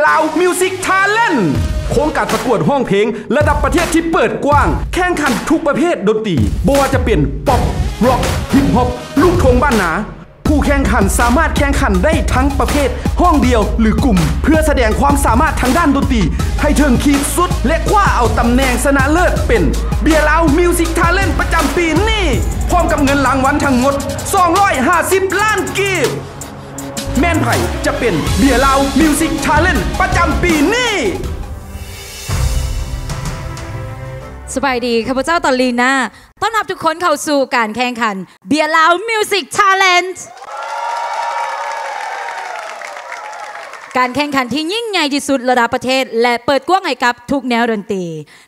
ລາວ Music Talent ໂຄງການປະກວດຮ້ອງເພງລະດັບປະເທດທີ່ເປີດກວ້າງ, ແຂ່ງຂັນທຸກປະເພດດົນຕີ, ບໍ່ວ່າຈະເປັນ Pop, Rock, Hip Hop, ລູກທົ່ງບ້ານນາ. ຜູ້ແຂ່ງຂັນສາມາດແຂ່ງຂັນໄດ້ທັງປະເພດຮ້ອງດຽວ ຫຼື ກຸ່ມ ເພື່ອສະແດງຄວາມສາມາດທາງດ້ານດົນຕີໃຫ້ເຖິງຂີດສຸດ ແລະ ຄວ້າເອົາຕຳແໜ່ງຊະນະເລີດເປັນເບຍລາວ Music Talent ປະຈຳປີນີ້, ພ້ອມກັບເງິນລາງວັນທັງໝົດ ສອງຮ້ອຍຫ້າສິບລ້ານກີບ. ແມ່ນໃຜຈະເປັນເບຍລາວ Music Talent ປະຈຳປີນີ້? ສະບາຍດີ, ຂ້າພະເຈົ້າ ຕາລີນາ ຕ້ອນຮັບທຸກຄົນເຂົ້າສູ່ການແຂ່ງຂັນເບຍລາວ Music Talent ການແຂ່ງຂັນທີ່ຍິ່ງໃຫຍ່ທີ່ສຸດລະດັບປະເທດ ແລະ ເປີດກວ້າງໃຫ້ກັບທຸກແນວດົນຕີ.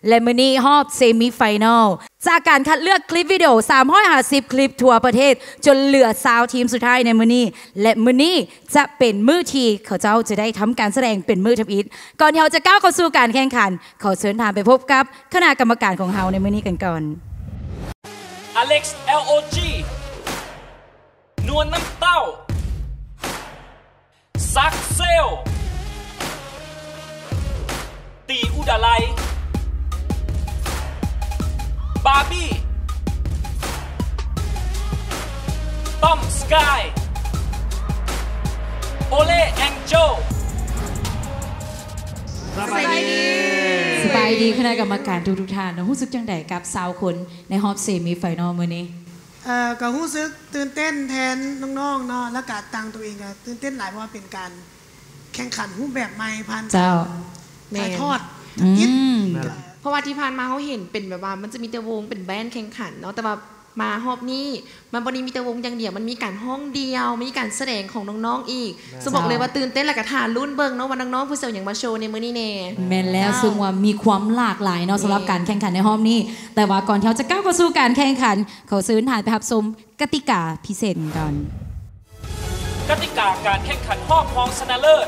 ແລະ ມື້ນີ້ຮອບເຊມີໄຟນອລ ຈາກການຄັດເລືອກຄລິບວິດີໂອ ສາມຮ້ອຍຫ້າສິບຄລິບທົ່ວປະເທດ ຈົນເຫຼືອຊາວທີມສຸດທ້າຍໃນມື້ນີ້ ແລະ ມື້ນີ້ຈະເປັນມື້ທີ່ເຂົາເຈົ້າຈະໄດ້ທຳການສະແດງເປັນມື້ທຳອິດ. ກ່ອນທີ່ເຮົາຈະກ້າວເຂົ້າສູ່ການແຂ່ງຂັນ, ຂໍເຊີນທ່ານໄປພົບກັບຄະນະກຳມະການຂອງເຮົາໃນມື້ນີ້ກັນກ່ອນ. ອາເລັກ ແອລ ໂອ ຈີ ນວນນ້ຳເຕົ້າ ຊັກເຊວ ຕີອຸດາໄລ ບາບີ ຕ້ອມ ສະກາຍ ໂອເລ ແອງເຈີລ. ສະບາຍດີ ສະບາຍດີຄະນະກຳມະການທຸກໆທ່ານເນາະ, ຮູ້ສຶກຈັ່ງໃດກັບຊາວຄົນໃນຮອບເຊມີໄຟນອລມື້ນີ້? ເອີ ກໍຮູ້ສຶກຕື່ນເຕັ້ນແທນນ້ອງໆເນາະ ແລ້ວກະທາງໂຕເອງກໍຕື່ນເຕັ້ນຫຼາຍ ເພາະວ່າເປັນການແຂ່ງຂັນຮູບແບບໃໝ່ ຜ່ານ ເຈົ້າ ການຖ່າຍທອດທຳອິດ. ອືມ ເພາະວ່າທີ່ຜ່ານມາເຮົາເຫັນເປັນແບບວ່າມັນຈະມີແຕ່ວົງ ເປັນແບນແຂ່ງຂັນເນາະ, ແຕ່ວ່າມາຮອບນີ້ມັນບໍ່ໄດ້ມີແຕ່ວົງຢ່າງດຽວ, ມັນມີການຮ້ອງດ່ຽວ, ມີການສະແດງຂອງນ້ອງໆອີກ. ເຈົ້າ ສະບອກເລີຍວ່າຕື່ນເຕັ້ນ ແລ້ວກໍຖ້າລຸ້ນເບິ່ງເນາະວ່ານ້ອງໆເພິ່ນຊິເອົາຫຍັງມາໂຊໃນມື້ນີ້ແດ່. ແມ່ນແລ້ວ ເຈົ້າ ເຊິ່ງວ່າມີຄວາມຫຼາກຫຼາຍເນາະ ແມ່ນ ສຳລັບການແຂ່ງຂັນໃນຮອບນີ້, ແຕ່ວ່າກ່ອນທີ່ເຮົາຈະກ້າວເຂົ້າສູ່ການແຂ່ງຂັນ ຂໍເຊີນທ່ານໄປຮັບຊົມກະຕິກາພິເສດກັນກ່ອນ. ກະຕິກາການແຂ່ງຂັນຮອບຮອງຊະນະເລີດ,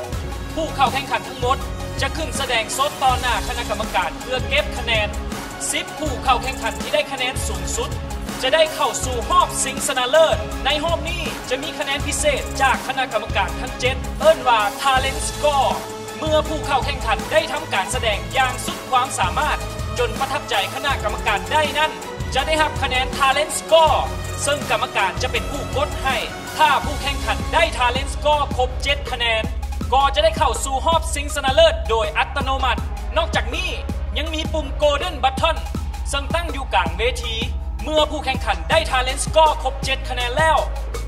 ຜູ້ເຂົ້າແຂ່ງຂັນທັງໝົດຈະຂຶ້ນສະແດງສົດຕໍ່ໜ້າຄະນະກຳມະການເພື່ອເກັບຄະແນນ. ສິບຜູ້ເຂົ້າແຂ່ງຂັນທີ່ໄດ້ຄະແນນສູງສຸດຈະໄດ້ເຂົ້າສູ່ຮອບຊິງຊະນະເລີດ. ໃນຮອບນີ້ຈະມີຄະແນນພິເສດຈາກຄະນະກຳມະການທັງເຈັດ ເອີ້ນວ່າ Talent Score. ເມື່ອຜູ້ເຂົ້າແຂ່ງຂັນໄດ້ທຳການສະແດງຢ່າງສຸດຄວາມສາມາດ ຈົນປະທັບໃຈຄະນະກຳມະການໄດ້ນັ້ນ ຈະໄດ້ຮັບຄະແນນ Talent Score ເຊິ່ງກຳມະການຈະເປັນຜູ້ກົດໃຫ້. ຖ້າຜູ້ແຂ່ງຂັນໄດ້ Talent Score ຄົບເຈັດຄະແນນ ກໍຈະໄດ້ເຂົ້າສູ່ຮອບຊິງຊະນະເລີດໂດຍອັດຕະໂນມັດ. ນອກຈາກນີ້ຍັງມີປຸ່ມ Golden Button ເຊິ່ງຕັ້ງຢູ່ກາງເວທີ. ເມື່ອຜູ້ແຂ່ງຂັນໄດ້ Talent Score ຄົບເຈັດຄະແນນແລ້ວ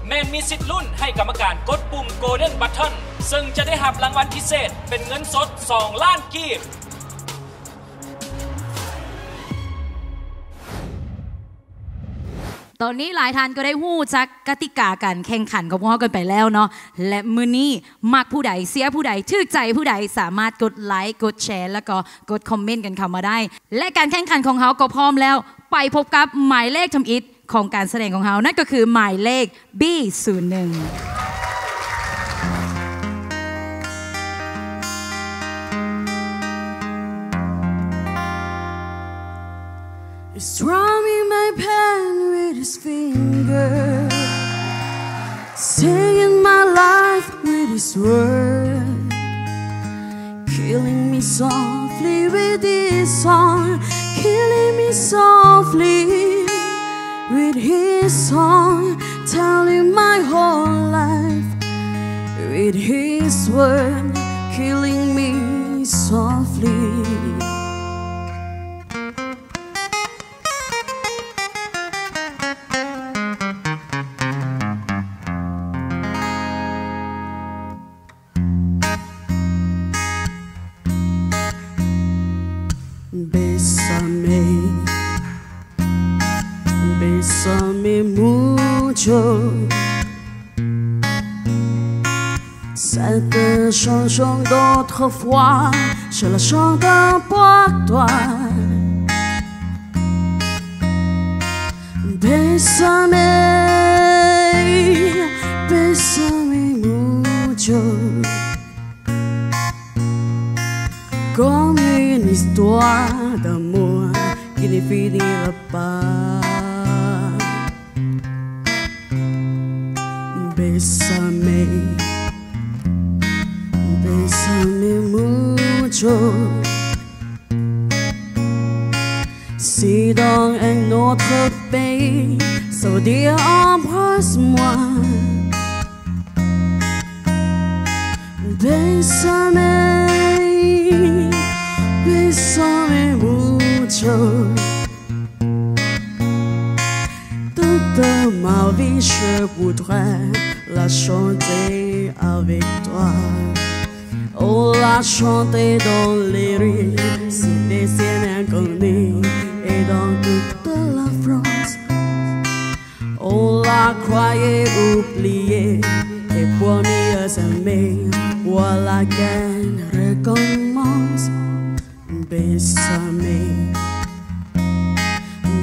ແມ່ນມີສິດລຸ້ນໃຫ້ກຳມະການກົດປຸ່ມ Golden Button ເຊິ່ງຈະໄດ້ຮັບລາງວັນພິເສດເປັນເງິນສົດສອງລ້ານກີບ. ຕອນນີ້ຫຼາຍທ່ານກໍໄດ້ຮູ້ຈັກກະຕິກາການແຂ່ງຂັນຂອງພວກເຮົາກັນໄປແລ້ວເນາະ ແລະ ມື້ນີ້ມັກຜູ້ໃດ ເຊຍຜູ້ໃດ ຖືກໃຈຜູ້ໃດ ສາມາດກົດໄລ ກົດແຊ ແລ້ວກໍກົດຄອມເມັນກັນເຂົ້າມາໄດ້ ແລະ ການແຂ່ງຂັນຂອງເຮົາກໍພ້ອມແລ້ວ. ໄປພົບກັບໝາຍເລກທຳອິດ ຂອງການສະແດງຂອງເຮົາ ນັ້ນກໍຄືໝາຍເລກ ບີ ສູນໜຶ່ງ. He's drumming my pain with his finger, singing my life with his word. Killing me softly with his song, killing me softly with his song, telling my whole life with his word, killing me softly. Bésame, bésame mucho. Cette chanson d'autrefois, je la chante pour toi. Bésame, bésame mucho. Comme une histoire d'amour qui ne finira pas. Bésame, bésame. Aimez-moi, mucho. Si dans un autre pays, ça veut dire embrasse-moi. Bésame, bésame mucho. Toute ma vie, je voudrais la chanter avec toi. On l'a chantée dans les rues, sur des scènes inconnues et dans toute la France. On l'a croyait oubliée et pour mieux s'aimer, voilà qu'elle recommence. Bésame,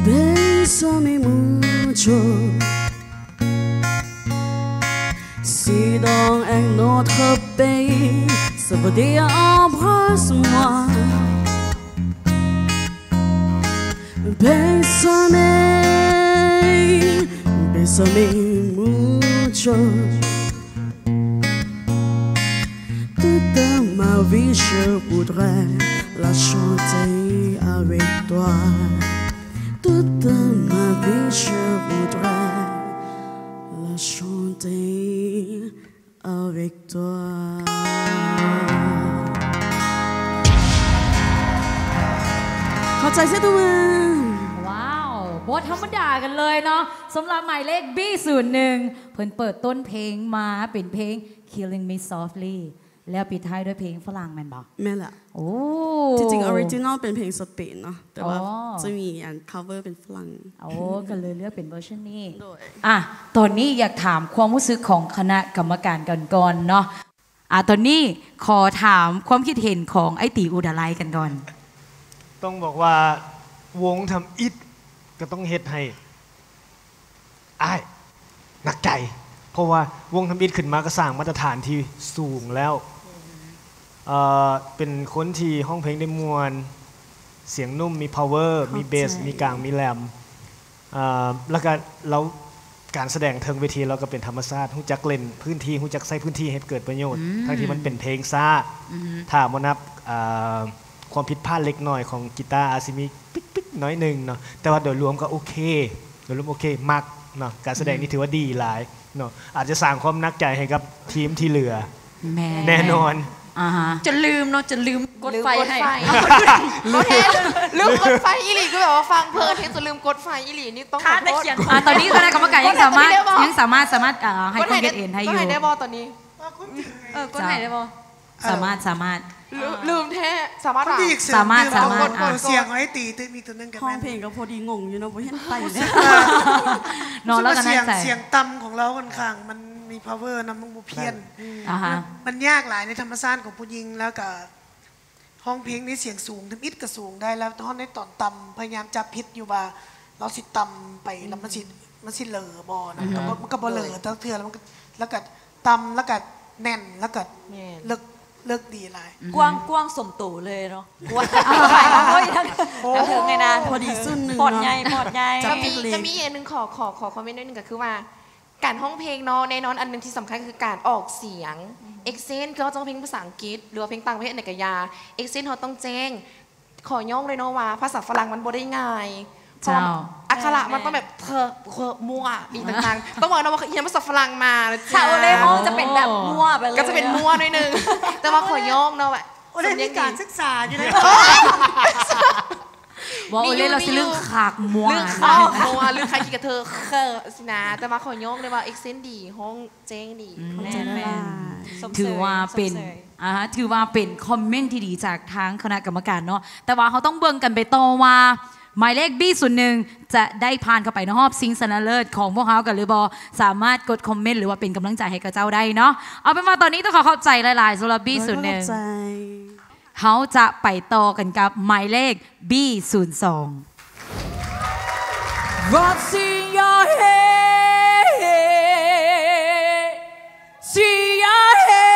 bésame mucho. Si dans un autre pays, ça veut dire embrasse-moi. Bésame, bésame mucho. Toute ma vie, je voudrais la chanter avec toi. Toute ma vie, je voudrais la chanter avec toi. ขอบใจเสียทุกมือ ว้าว บ่ธรรมดากันเลยเนาะ สำหรับหมายเลข บี ศูนย์หนึ่ง เพิ่นเปิดต้นเพลงมาเป็นเพลง Killing Me Softly แล้วปิดท้ายด้วยเพลงฝรั่งแม่นบ่ แม่นละ โอ้ ที่จริงออริจินอลเป็นเพลงสเปนเนาะ แต่ว่า อ๋อ จะมีอัน cover เป็นฝรั่ง โอ้ ก็เลยเลือกเป็นเวอร์ชันนี้ โดย อ่ะ ตอนนี้อยากถามความรู้สึกของคณะกรรมการกันก่อนเนาะ อ่ะ ตอนนี้ขอถามความคิดเห็นของไอ้ตี๋ อุดาลัยกันก่อน ต้องบอกว่าวงทำอิฐก็ต้องเฮ็ดให้ อ้าย หนักใจ เพราะว่าวงทำอิฐขึ้นมาก็สร้างมาตรฐานที่สูงแล้ว เอ่อ เป็นคนที่ร้องเพลงได้ม่วน เสียงนุ่ม มี power มี bass มีกลาง มีแหลม เอ่อ แล้วก็ แล้วการแสดงเทิงเวทีเราก็เป็นธรรมชาติ ฮู้จักเล่นพื้นที่ ฮู้จักใช้พื้นที่ให้เกิดประโยชน์ อืม ทั้งที่มันเป็นเพลงช้า อืม ถ้าบ่นับ เอ่อ ความผิดพลาดเล็กน้อยของกีตาร์อาจสิมีปิ๊กๆ น้อยหนึ่งเนาะ แต่ว่าโดยรวมก็โอเค โดยรวมโอเค มักเนาะ การแสดงนี่ อืม ถือว่าดีหลายเนาะ อาจจะสร้างความหนักใจให้กับทีมที่เหลือ แม่น แน่นอน อ่าฮะ จนลืมเนาะ จนลืมกดไฟให้ ลืมกดไฟ ลืมกดไฟอีหลี คือแบบว่าฟังเพลินเฮ็ดจนลืมกดไฟอีหลี นี่ต้องขอโทษ อ่า ตอนนี้คณะกรรมการยังสามารถ ยังสามารถ สามารถ เอ่อ ให้ความคิดเห็นให้อยู่ กดไฟได้บ่ตอนนี้ เออ กดไฟได้บ่ สามารถ สามารถ ลืม ลืมแท้ สามารถ สามารถ สามารถ เสียงของไอ้ตี๋ มีตัวหนึ่งกับ ร้องเพลงก็พอดีงงอยู่เนาะ บ่เห็นไปเลย เนาะ แล้วก็ในใจ เสียงต่ำของเราค่อนข้าง มันมี power นำ มันบ่เพี้ยน อ่าฮะ มันยากหลายในธรรมชาติของผู้หญิง แล้วก็ ร้องเพลงในเสียงสูง ทำอิดก็สูงได้ แล้วท่อนในตอนต่ำ พยายามจับผิดอยู่ว่า เราสิต่ำไป แล้วมันสิ มันสิเหลอบ่นะ อือฮึ แต่ว่ามันก็บ่เหลอจักเทื่อ แล้วมันก็ แล้วก็ต่ำ แล้วก็แน่น แล้วก็ แม่น เลิก เลิกดีหลาย อือฮึ กว้าง กว้างสมโตเลยเนาะ กว้าง โอ้ย โอ้ เถิงไงนะ พอดีซุ่นหนึ่ง ปอดใหญ่ เนาะ ปอดใหญ่ จับ จะมี ผิดเลย จะมีอีกอันหนึ่ง ขอ ขอ ขอคอมเมนต์นิดนึง ก็คือว่า การร้องเพลงเนาะ แน่นอนอันหนึ่งที่สำคัญคือการออกเสียง accent คือเราจะร้องเพลงภาษาอังกฤษ หรือว่าเพลงต่างประเทศอันใดก็อย่า accent เราต้องแจ้ง ขอย่องเลยเนาะว่าภาษาฝรั่งมันบ่ได้ง่าย เจ้า เพราะว่าอักขระมันต้องแบบเธอ เธอ มั่ว อีกต่างๆ ต้องบอกนะว่าเรียนภาษาฝรั่งมานะเจ้า ถ้าเออเลยห้องจะเป็นแบบมั่วไปเลย ก็จะเป็นมั่วหน่อยนึง แต่ว่าขอย่องเนาะว่า โอเล่นมีการศึกษาอยู่นะ ว่าโอเล่นเราสิเรื่องขากมัว เรื่องขากมัว เรื่องขากขี้กระเทอ เออ สินะ แต่ว่าขอย่องเลยว่า accent ดี ห้องแจ้งดี อืม แม่นๆ ชมเชย ถือว่าเป็น ชมเชย อ่าฮะ ถือว่าเป็นคอมเมนต์ที่ดีจากทางคณะกรรมการเนาะ แต่ว่าเราต้องเบิ่งกันไปต่อว่า หมายเลข บี ศูนย์หนึ่ง จะได้ผ่านเข้าไปในรอบชิงชนะเลิศของพวกเรากันหรือบ่ สามารถกดคอมเมนต์หรือว่าเป็นกำลังใจให้กับเจ้าได้เนาะ เอาเป็นว่าตอนนี้ต้องขอขอบใจหลายๆ สำหรับ บี ศูนย์หนึ่ง ขอบใจ เราจะไปต่อกันกับหมายเลข บี ศูนย์สอง What's in your head? See your head.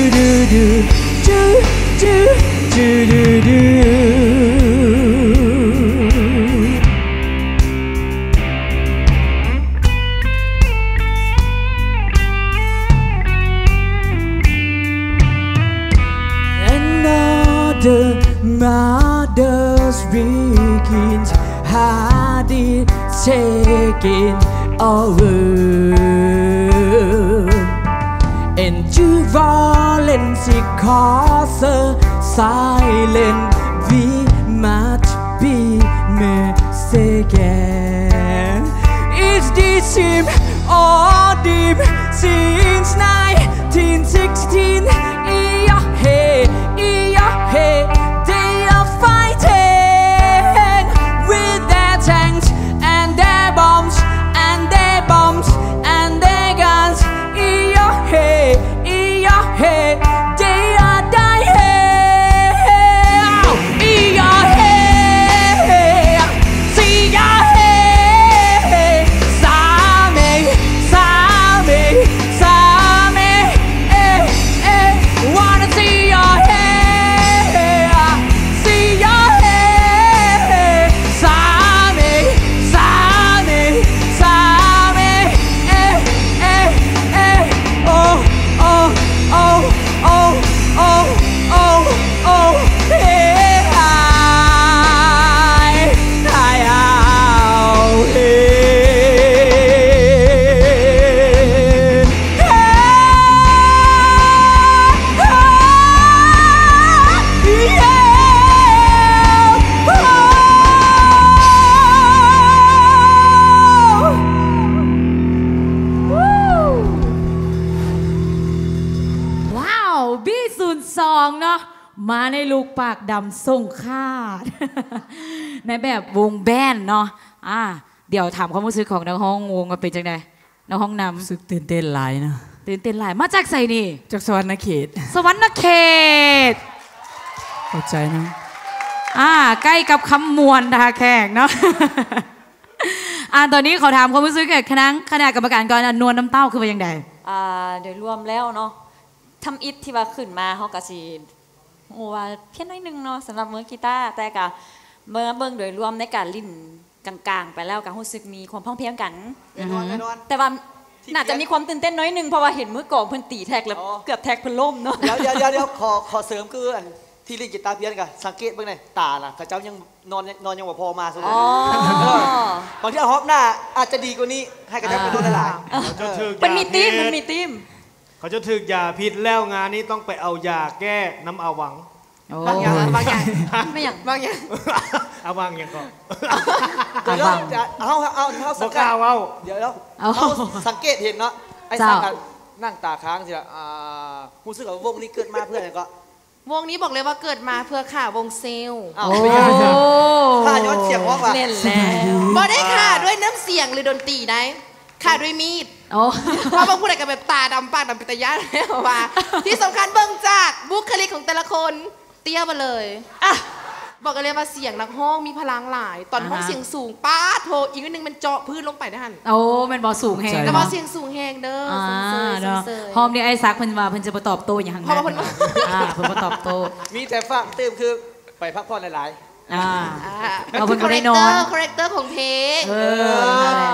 Doo-doo-doo-doo, doo-doo-doo-doo. Another Mother's weekend, heart is taking over. And you violence it causes silent, we must be mistaken. Is this him or them since nineteen sixteen? Iya hey, iya hey, they are fighting with their tanks and their bombs and their bombs and their guns. Iya hey, iya hey, they are dying. Iya hey, siya hey, same, same, same, eh, eh, wanna see your hair, see your hair, same, same, same, eh, eh, eh, oh, oh, oh, oh, oh, oh, oh, hey, hi, hi, ow, hey.ວ້າວ ບີສູນສອງເນາະ ມາໃນລຸກປາກດຳສົ່ງຄາດ ໃນແບບວົງແບນເນາະ. ອາ ດຽວຖາມຄວາມຮູ້ສຶກຂອງນັກຮ້ອງວົງວ່າເປັນຈັ່ງໃດ? ນັກຮ້ອງນຳ ຮູ້ສຶກຕື່ນເຕັ້ນຫຼາຍເນາະ. ຕື່ນເຕັ້ນຫຼາຍ. ມາຈາກໃສນີ້? ຈາກສະຫວັນນະເຂດ. ສະຫວັນນະເຂດ. ຂອບໃຈນະ. ອາ ໃກ້ກັບຄຳມ່ວນທ່າແຂກເນາະ. ອາ ຕອນນີ້ຂໍຖາມຄວາມຮູ້ສຶກຂອງຄະນະ ຄະນະກຳມະການກ່ອນ ອາ ນວນນ້ຳເຕົ້າ ຄືວ່າຈັ່ງໃດ? ອາ ໂດຍລວມແລ້ວເນາະ ທຳອິດທີ່ວ່າຂຶ້ນມາ ເຮົາກະຊິຮູ້ວ່າພຽງໜ້ອຍໜຶ່ງເນາະ ສຳລັບມືກີຕາ ແຕ່ກະເມື່ອເບິ່ງໂດຍລວມໃນການຫຼິ້ນກາງໆ ໄປແລ້ວ ກະຮູ້ສຶກມີຄວາມພ້ອມພຽງກັນ. ອືຮຶ ແນ່ນອນ ແນ່ນອນ ແຕ່ວ່າໜ້າຈະມີຄວາມຕື່ນເຕັ້ນໜ້ອຍໜຶ່ງ ເພາະວ່າເຫັນມືກອງເພິ່ນຕີແທັກແລ້ວ ອໍ ເກືອບແທັກເພິ່ນລົ້ມເນາະ. ດຽວໆໆ ຂໍ ຂໍເສີມຄືອັນ ທີ່ຫຼິ້ນກີຕາພຽນກະສັງເກດເບິ່ງແດ່ ຕາລະ ເຂົາເຈົ້າຍັງນອນ ນອນຍັງບໍ່ພໍມາຊຸມ. ອໍ ເອີ ບາງເທື່ອຮອບໜ້າອາດຈະດີກວ່ານີ້ ໃຫ້ເຂົາເຈົ້າໄປນອນຫຼາຍໆ. ອ່າ ເອີ ເຂົາເຈົ້າຖືກຢາພິດ ມັນມີທີມ ມັນມີທີມ ເຂົາເຈົ້າຖືກຢາພິດແລ້ວ ງານນີ້ຕ້ອງໄປເອົາຢາແກ້ນຳອາວັງ. ໂອ້ ບາງຢ່າງ ບາງຢ່າງ ແມ່ນຫຍັງ? ບາງຢ່າງ ອາວັງຫຍັງເກາະ? ດຽວ ອາວັງ ເຮົາ ເຮົາ ເຮົາ ເຮົາ ບໍ່ກ້າເວົ້າ ດຽວ ເຮົາ ເຮົາສັງເກດເຫັນເນາະ ໄອ້ ເຈົ້າ ສັກ ອາ ນັ່ງຕາຄ້າງຊີ້ລະ ອາ ຮູ້ສຶກວ່າວົງນີ້ເກີດມາເພື່ອຫຍັງເກາະ? ວົງນີ້ບອກເລີຍວ່າເກີດມາເພື່ອຂ້າວົງເຊວ. ອ້າວ ໂອ້ ເປັນຫຍັງ? ຂ້າຍ້ອນສຽງຮ້ອງຫວາ? ແມ່ນແລ້ວ ບໍ່ໄດ້ຂ້າດ້ວຍນ້ຳສຽງ ຫຼື ດົນຕີໃດ໋ ຂ້າດ້ວຍມີດ. ໂອ້ ເພາະວ່າຜູ້ໃດກໍແບບຕາດຳປາກດຳເປັນຕາຢ້ານແລ້ວວ່າ. ທີ່ສຳຄັນເບິ່ງຈາກບຸກຄະລິກຂອງແຕ່ລະຄົນ ເຕ້ຍມາເລີຍ. ອ່ະ ບອກໄດ້ເລີຍວ່າສຽງນັກຮ້ອງມີພະລັງຫຼາຍ ຕອນຮ້ອງ ອ່າຮະ ສຽງສູງ ປາດໂທ ອີກໜ້ອຍໜຶ່ງແມ່ນເຈາະພື້ນລົງໄປເດ້ຫັ້ນ. ໂອ້ ແມ່ນບໍ່? ສູງແຮງ ແມ່ນ ເນາະ ແຕ່ວ່າສຽງສູງແຮງເດີ ອ່າ ສົມເສີຍ ເນາະ ສົມເສີຍ. ພ້ອມນີ້ ອ້າຍສັກເພິ່ນວ່າເພິ່ນຈະບໍ່ຕອບໂຕ້ຫຍັງ ເພາະວ່າເພິ່ນ ອ່າ ເພິ່ນບໍ່ຕອບໂຕ້ ມີແຕ່ຝາກຕື່ມ ຄືໄປພັກຜ່ອນຫຼາຍໆ. ອ່າ ອ່າ ເພາະເພິ່ນບໍ່ໄດ້ນອນ ຄາແຣັກເຕີ ຄາແຣັກເຕີຂອງເພງ ເອີ ເອີ ນັ້ນແຫຼະ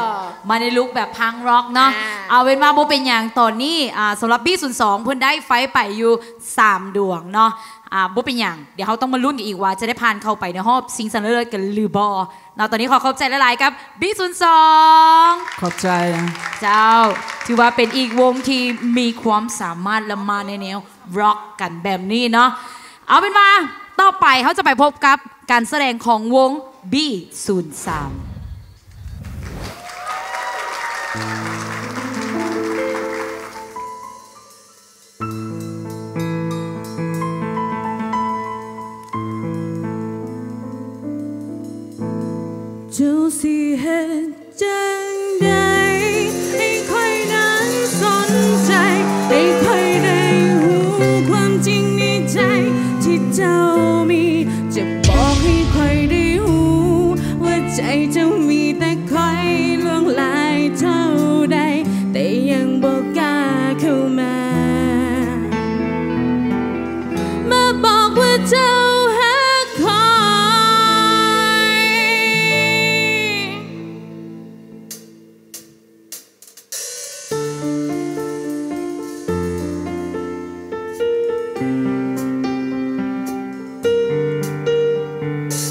ມາໃນລຸກແບບພັງຣັອກເນາະ. ອ່າ ເອົາເປັນວ່າບໍ່ເປັນຫຍັງ ຕອນນີ້ ອ່າ ສຳລັບບີສູນສອງ ເພິ່ນໄດ້ໄຟໄປຢູ່ສາມດວງເນາະ. ອ່າ ບໍ່ເປັນຫຍັງ ດຽວເຮົາຕ້ອງມາລຸ້ນກັນອີກວ່າຈະໄດ້ຜ່ານເຂົ້າໄປໃນຮອບຊິງຊະເລີດກັນຫຼືບໍ່ເນາະ. ຕອນນີ້ຂໍຂອບໃຈຫຼາຍໆກັບບີສູນສອງ ຂອບໃຈ ເຈົ້າ ຖືວ່າເປັນອີກວົງທີ່ມີຄວາມສາມາດ ແລະ ມາໃນແນວ ຣັອກກັນແບບນີ້ເນາະ. ເອົາເປັນວ່າຕໍ່ໄປເຮົາຈະໄປພົບກັບການສະແດງຂອງວົງບີສູນສາມ. ເຈົ້າຊິເຮັດ ຈັ່ງໃດ ໃຫ້ຂ້ອຍນັ້ນສົນໃຈ ໃຫ້ຂ້ອຍໄດ້ຮູ້ຄວາມຈິງໃນໃຈທີ່ເຈົ້າມີ ຈະບອກໃຫ້ຂ້ອຍໄດ້ຮູ້ວ່າໃຈເຈົ້າມີແຕ່ຂ້ອຍ ຫຼວງຫຼາຍເທົ່າໃດ ແຕ່ຍັງບໍ່ກ້າເຂົ້າມາ ມາບອກວ່າເຈົ້າຮັກຂ້ອຍ.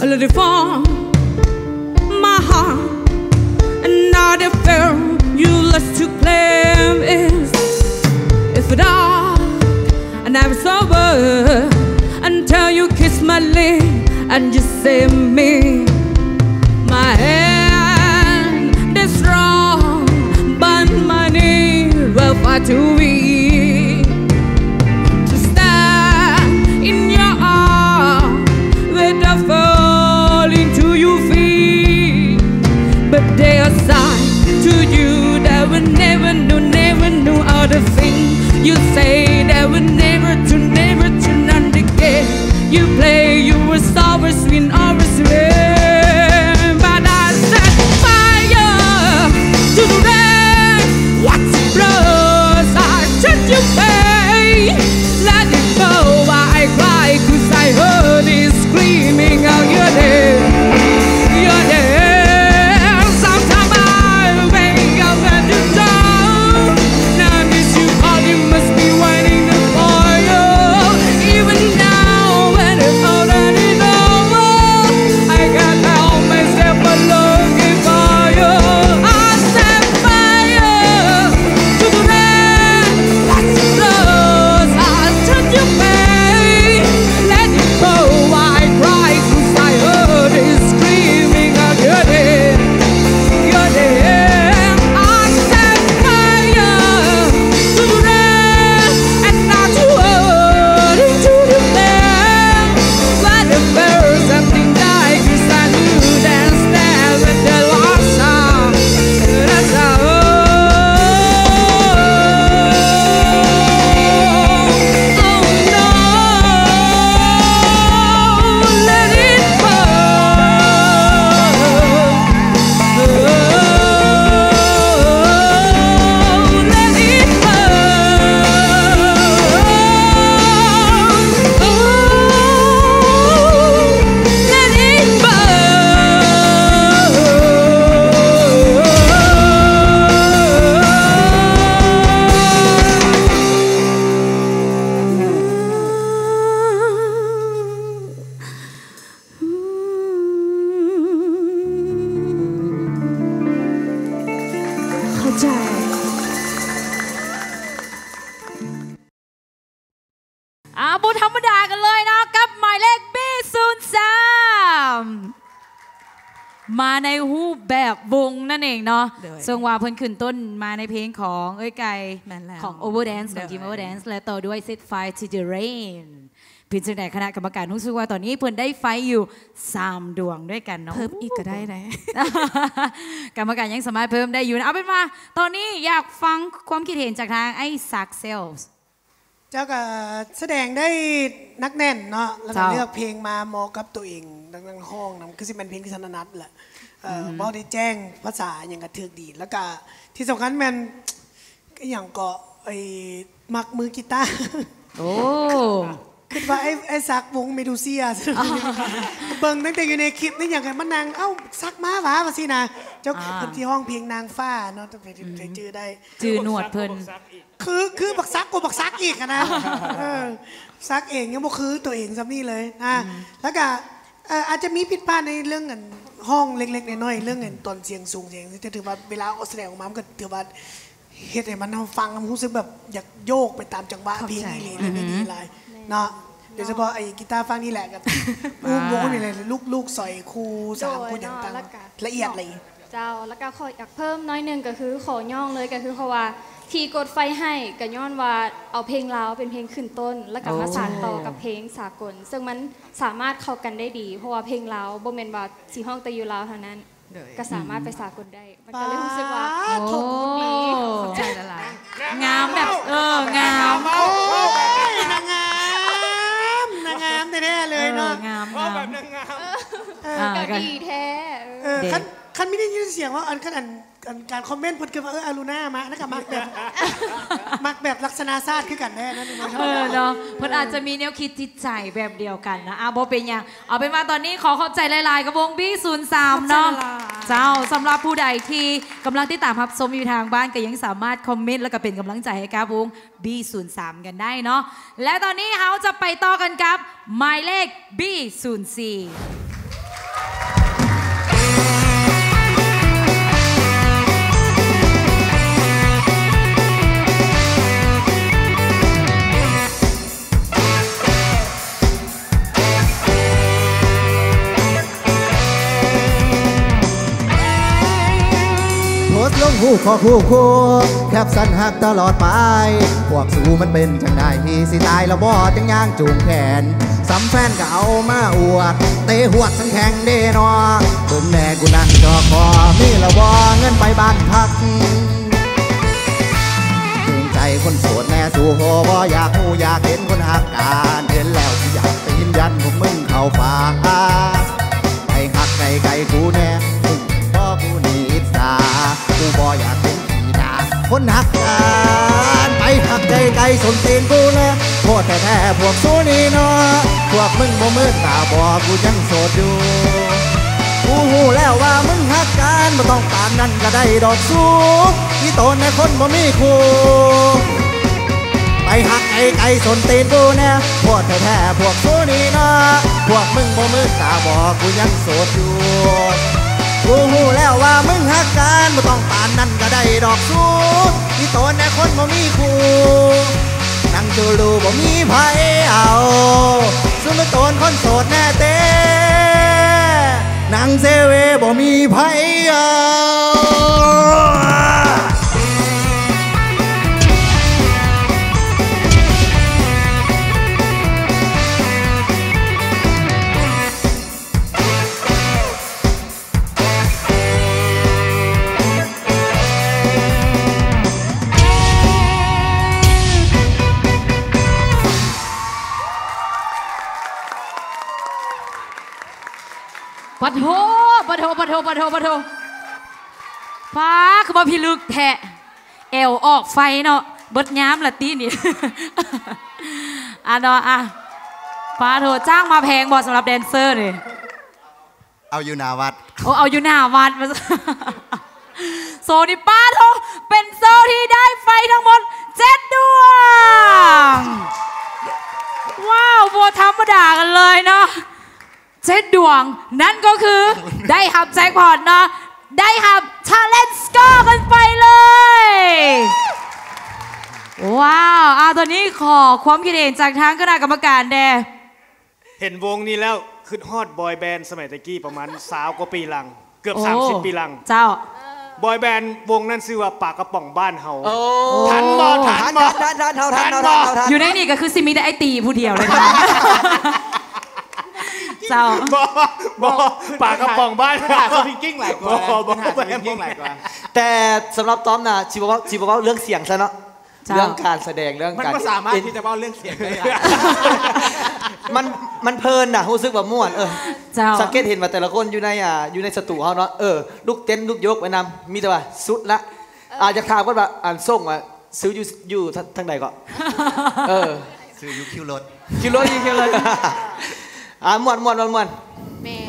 I let it fall, my heart, another fail, you lost to claim is. If dark, I never sober until you kiss my lip and you save me. My hand is strong, but my knees were far too weak to stand in your arms without falling to your feet. But there are sides to you that will never know, never know all the things you say that will never to, never to none again. You play, you were always win, always win. But I set fire to the rain. What blows I should you pay? Let it go, I cry, 'cause I heard it screaming out your name, your name. Sometimes I wake up at the dawn. I miss you, all you must be waiting for you. Even now, when it's already over, I can't help myself but looking for you. I set fire to the rain. Watch it flow, I touch your face. Let it go, I cry, 'cause I heard it screaming out your name, your name. I set fire to the rain, and now to earth, into the flame. But the first something died, 'cause I knew that step with the lost sound.ເຂົ້າໃຈ. ອ່າ ບໍ່ທຳມະດາກັນເລີຍເນາະ ກັບໝາຍເລກ ບີສູນສາມ ມາໃນຮູບແບບວົງນັ້ນເອງເນາະ ໂດຍ ເຊິ່ງວ່າເພິ່ນຂຶ້ນຕົ້ນມາໃນເພງຂອງເອື້ອຍໄກ່ ແມ່ນແລ້ວ ຂອງ Overdance ຂອງ ໂດຍ ທີມ Overdance ແລະ ຕໍ່ດ້ວຍ Set Fire to the Rain. ເປັນຈັ່ງໃດຄະນະກຳມະການ? ຮູ້ສຶກວ່າຕອນນີ້ເພິ່ນໄດ້ໄຟຢູ່ສາມດວງດ້ວຍກັນເນາະ ເພີ່ມອີກກໍໄດ້ນະ ກຳມະການຍັງສາມາດເພີ່ມໄດ້ຢູ່ນະ. ເອົາເປັນວ່າຕອນນີ້ຢາກຟັງຄວາມຄິດເຫັນຈາກທາງອ້າຍສັກ Sales. ແລ້ວກໍສະແດງໄດ້ໜັກແໜ້ນເນາະ ແລ້ວກໍເລືອກເພງມາເໝາະກັບຕົວເອງ ທັງຮ້ອງນຳ ຄືຊິແມ່ນເພງທີ່ຖະໜັດແຫຼະ. ເອີ ເວົ້າໄດ້ແຈ້ງ ພາສາຫຍັງກໍຖືກດີ ແລ້ວກໍທີ່ສຳຄັນແມ່ນ ອີຫຍັງເກາະ ໄອ້ ມັກມືກີຕາ. ໂອ້ ຄິດວ່າໄອ້ ໄອ້ສັກວົງເມດູເຊຍ ເບິ່ງຕັ້ງແຕ່ຢູ່ໃນຄລິບໃນຫຍັງ ກໍມານັ່ງ ເອົ້າ ສັກມາຫວາ ວ່າຊີ້ນະ. ເຈົ້າ ອ່າ ເພິ່ນທີ່ຮ້ອງເພງນາງຟ້າເນາະ ໄປ ອືມ ໄປຈື່ໄດ້ ຈື່ໜວດເພິ່ນ ຄື ຄືບັກສັກກວ່າບັກສັກອີກຫັ້ນນະ. ເອີ ສັກເອງຍັງບໍ່ຄືຕົວເອງສ່ຳນີ້ເລີຍນະ. ອືມ ແລ້ວກະ ເອີ ອາດຈະມີຜິດພາດໃນເລື່ອງອັນຮ້ອງເລັກໆນ້ອຍໆ ເລື່ອງອັນຕອນສຽງສູງສຽງ ແຕ່ຖືວ່າເວລາອອກ ສະແດງອອກມາ ມັນກໍຖືວ່າເຮັດໃຫ້ມັນ ເຮົາຟັງແລ້ວມັນຮູ້ສຶກແບບຢາກໂຍກໄປຕາມຈັງຫວະເພງອີ່ຫຼີ ແມ່ນ ເລີຍ ດີຫຼາຍເນາະ. ໂດຍສະເພາະໄອ້ກີຕາຝັ່ງນີ້ແຫຼະ ກໍ ອ່າ ວົງນີ້ແຫຼະ ລູກໆ ສອຍຄູ່ສາມ ໂດຍ ຄູ່ຫຍັງຕ່າງ ເນາະ ແລ້ວກໍ ລະອຽດ ລະອຽດ. ເຈົ້າ ແລ້ວກໍຂໍຢາກເພີ່ມໜ້ອຍໜຶ່ງ ກໍຄືຂໍຍ້ອງເລີຍ ກໍຄືເພາະວ່າທີ່ກົດໄຟໃຫ້ ກໍຍ້ອນວ່າເອົາເພງລາວເປັນເພງຂຶ້ນຕົ້ນ ແລ້ວກໍ ໂອ້ ປະສານຕໍ່ກັບເພງສາກົນ ເຊິ່ງມັນສາມາດເຂົ້າກັນໄດ້ດີ ເພາະວ່າເພງລາວບໍ່ແມ່ນວ່າຊິຮ້ອງແຕ່ຢູ່ລາວເທົ່ານັ້ນ ໂດຍ ກໍສາມາດໄປສາກົນໄດ້. ມັນກໍເລີຍຮູ້ສຶກວ່າ ປາດໂທ້ ໂອ້ ຂອບໃຈຫຼາຍໆ ງາມແບບ ເອີ ງາມ ໂອ້ຍ ນາງງາມ ນາງງາມແທ້ໆເລີຍເນາະ ເອີ ງາມ ເວົ້າແບບນາງງາມ ເອີ ອ່າ ກໍດີແທ້ ເອີ ເອີ ເດ້ ຄັນ ຄັນມີໄດ້ຍິນສຽງວ່າ ອັນ ຄັນ ອັນ ອັນ ການຄອມເມັນເພິ່ນຄືວ່າ ເອີ ອາລຸນາມາ ແລ້ວກໍມັກແບບ ມັກແບບລັກສະນະຊາດຄືກັນແທ້ນັ້ນ ເອີ ເນາະ ເພິ່ນອາດຈະມີແນວຄິດຈິດໃຈແບບດຽວກັນນະ. ອ່າ ບໍ່ເປັນຫຍັງ ເອົາເປັນວ່າຕອນນີ້ຂໍຂອບໃຈຫຼາຍໆ ກັບວົງ ບີສູນສາມ ເນາະ. ເຈົ້າ ສຳລັບຜູ້ໃດທີ່ກຳລັງຕິດຕາມຮັບຊົມຢູ່ທາງບ້ານ ກໍຍັງສາມາດຄອມເມັນ ແລ້ວກໍເປັນກຳລັງໃຈໃຫ້ກັບວົງ ບີສູນສາມ ກັນໄດ້ເນາະ. ແລະ ຕອນນີ້ເຮົາຈະໄປຕໍ່ກັນກັບໝາຍເລກ ບີສູນສີ່. ໂພສລົງຮູບຂໍຄູ່ຄູ່ ແຄບຊັ້ນຮັກຕະຫຼອດໄປ ພວກສູມັນເປັນຈັ່ງໃດ ຊິຕາຍແລ້ວບໍ່ ຈັ່ງຍ່າງຈູງແຂນ ສ່ຳແຟນກໍເອົາມາອວດ ເຕະຫວດສັນແຂງເດນໍ ເບິ່ງແດ່ກູນັ່ງຈອກຄໍ ມີແລ້ວບໍ່ເງິນໄປບ້ານພັກ ເຫັນໃຈຄົນໂສດແດ່ ສູບໍ່ຢາກຮູ້ຢາກເຫັນຄົນຮັກກັນ ເຫັນແລ້ວຊິຢາກຕີນຢັນພວກມຶງເຂົ້າປາກ ໄປຮັກໃກ້ໆກູແດ່ ເຫັນບໍ່ກູນີ້ອິດສາ ກູບໍ່ຢາກເຫັນຂີ້ໜ້າຄົນຮັກກັນ ໄປຮັກໃກ້ໆສົ້ນຕີນກູແດ່ ໂພດແທ້ໆພວກສູນີ້ເນາະ ພວກມຶງບໍ່ມືດຕາບອດ ກູຍັງໂສດຢູ່ ກູຮູ້ແລ້ວວ່າມຶງຮັກກັນ ບໍ່ຕ້ອງປານນັ້ນກໍໄດ້ດອກສູ ອີ່ໂຕນແນ່ຄົນບໍ່ມີຄູ່ ໄປຮັກໃກ້ໆສົ້ນຕີນກູແດ່ ໂພດແທ້ໆພວກສູນີ້ເນາະ ພວກມຶງບໍ່ມືດຕາບອດ ກູຍັງໂສດຢູ່ ກູຮູ້ແລ້ວວ່າມຶງຮັກກັນ ບໍ່ຕ້ອງປານນັ້ນກໍໄດ້ດອກສູ ອີ່ໂຕນແນ່ຄົນບໍ່ມີຄູ່ ນັ່ງຈູລູບໍ່ມີໃຜເອົາ ສູນໂຕນຄົນໂສດແນ່ເຕ ນັ່ງເຊເວບໍ່ມີໃຜເອົາ. ປະໂທ ປະໂທ ປະໂທ ປະໂທ ປະໂທ ຟ້າ ຄືວ່າພິລຶກແທ້ ແອວອອກໄຟເນາະ ເບິດຍາມລະຕິນີ້ ອ່ະເນາະ ອ່ະ ປາໂທ ຈ້າງມາແພງບໍ່ ສຳລັບແດນເຊີນີ້? ເອົາຢູ່ໜ້າວັດ ໂອ້ ເອົາຢູ່ໜ້າວັດ ໂຊນີ້ ປາໂທ ເປັນໂຊທີ່ໄດ້ໄຟທັງໝົດເຈັດດວງ ວ້າວ ບໍ່ທຳມະດາກັນເລີຍເນາະ ເຈັດດວງ ນັ້ນກໍຄື ໄດ້ຮັບແຈັກພອດເນາະ ໄດ້ຮັບ Talent Score ກັນໄປເລີຍ ວ້າວ ອ່າ ຕອນນີ້ຂໍຄວາມຄິດເຫັນຈາກທາງຄະນະກຳມະການແດ່. ເຫັນວົງນີ້ແລ້ວ ຄິດຮອດບອຍແບນສະໄໝແຕ່ກີ້ ປະມານຊາວກວ່າປີຫຼັງ ເກືອບ ໂອ້ ສາມສິບປີຫຼັງ ເຈົ້າ ບອຍແບນວົງນັ້ນຊື່ວ່າປາກະປ໋ອງບ້ານເຮົາ ໂອ້ ທັນບໍ່ ທັນບໍ່ ທັນ ທັນ ທັນ ທັນ ທັນ ທັນ ທັນ ຢູ່ໃນນີ້ກໍຄືຊິມີແຕ່ອ້າຍຕີຜູ້ດຽວເລີຍ ເຈົ້າ ບໍ່ ບໍ່ ປາກະປ໋ອງບ້ານເຮົາ ເພິ່ນຫາສະວິງກິ້ງຫຼາຍກວ່າ ບໍ່ ເພິ່ນຫາສະວິງກິ້ງຫຼາຍກວ່າ ແຕ່ສຳລັບຕ້ອມນະ ຊິບໍ່ເວົ້າ ຊິບໍ່ເວົ້າເລື່ອງສຽງຊະເນາະ ເຈົ້າ ເລື່ອງການສະແດງ ເລື່ອງ ມັນ ການ ບໍ່ສາມາດທີ່ຈະເວົ້າເລື່ອງສຽງໄດ້ ມັນ ມັນເພີນນະ ຮູ້ສຶກວ່າມ່ວນ ເອີ ເຈົ້າ ສັງເກດເຫັນວ່າແຕ່ລະຄົນຢູ່ໃນ ອ່າ ຢູ່ໃນສະຕູເຮົາເນາະ ເອີ ລຸກເຕັ້ນລຸກໂຍກໄປນຳ ມີແຕ່ວ່າສຸດລະ ເອີ ອ່າ ຢາກຖາມກ່ອນວ່າ ອັນ ສົ່ງວ່າ ຊື້ຢູ່ ຢູ່ທາງໃດເກາະ? ເອີ ຊື້ຢູ່ຄິວລົດ ຄິວລົດ ຢູ່ຄິວລົດ ອ່າ ມ່ວນໆໆ ແມ່ນ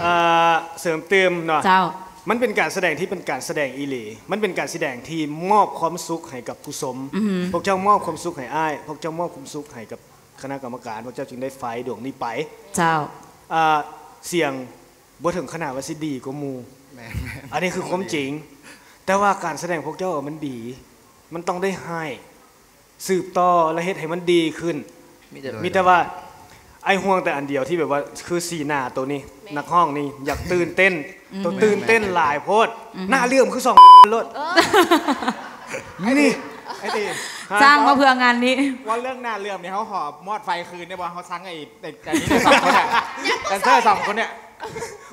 ອ່າ ເສີມຕື່ມເນາະ ເຈົ້າ ມັນເປັນການສະແດງທີ່ເປັນການສະແດງອີ່ຫຼີ ມັນເປັນການສະແດງທີ່ມອບຄວາມສຸກໃຫ້ກັບຜູ້ຊົມ ອືມ ພວກເຈົ້າມອບຄວາມສຸກໃຫ້ອ້າຍ ພວກເຈົ້າມອບຄວາມສຸກໃຫ້ກັບຄະນະກຳມະການ ພວກເຈົ້າຈຶ່ງໄດ້ໄຟດວງນີ້ໄປ ເຈົ້າ ອ່າ ສຽງບໍ່ເຖິງຂະໜາດວ່າຊິດີກວ່າໝູ່ ແມ່ນໆ ອັນນີ້ຄືຄວາມຈິງ ແຕ່ວ່າການສະແດງພວກເຈົ້າມັນດີ ມັນຕ້ອງໄດ້ໃຫ້ ສືບຕໍ່ ແລະ ເຮັດໃຫ້ມັນດີຂຶ້ນ ມີແຕ່ ມີແຕ່ວ່າ ອ້າຍຫ່ວງແຕ່ອັນດຽວທີ່ແບບວ່າ ຄືສີໜ້າໂຕນີ້ ແມ່ນ ນັກຮ້ອງນີ້ຢາກຕື່ນເຕັ້ນ ອືມ ໂຕຕື່ນເຕັ້ນຫຼາຍໂພດ ອືມ ໜ້າເຫຼື້ອມຄືສອງໂລດ ເອີ ນີ້ ໄອ້ຕີ ຈ້າງມາເພື່ອງານນີ້ ວ່າເລື່ອງໜ້າເຫຼື້ອມນີ້ ເຮົາຂໍມອດໄຟຄືນໄດ້ບໍ່? ເຮົາສັ່ງໄອ້ ແຕ່ ແຕ່ນີ້ສອງຄົນເນຍ ແດນເຊີສອງຄົນເນຍ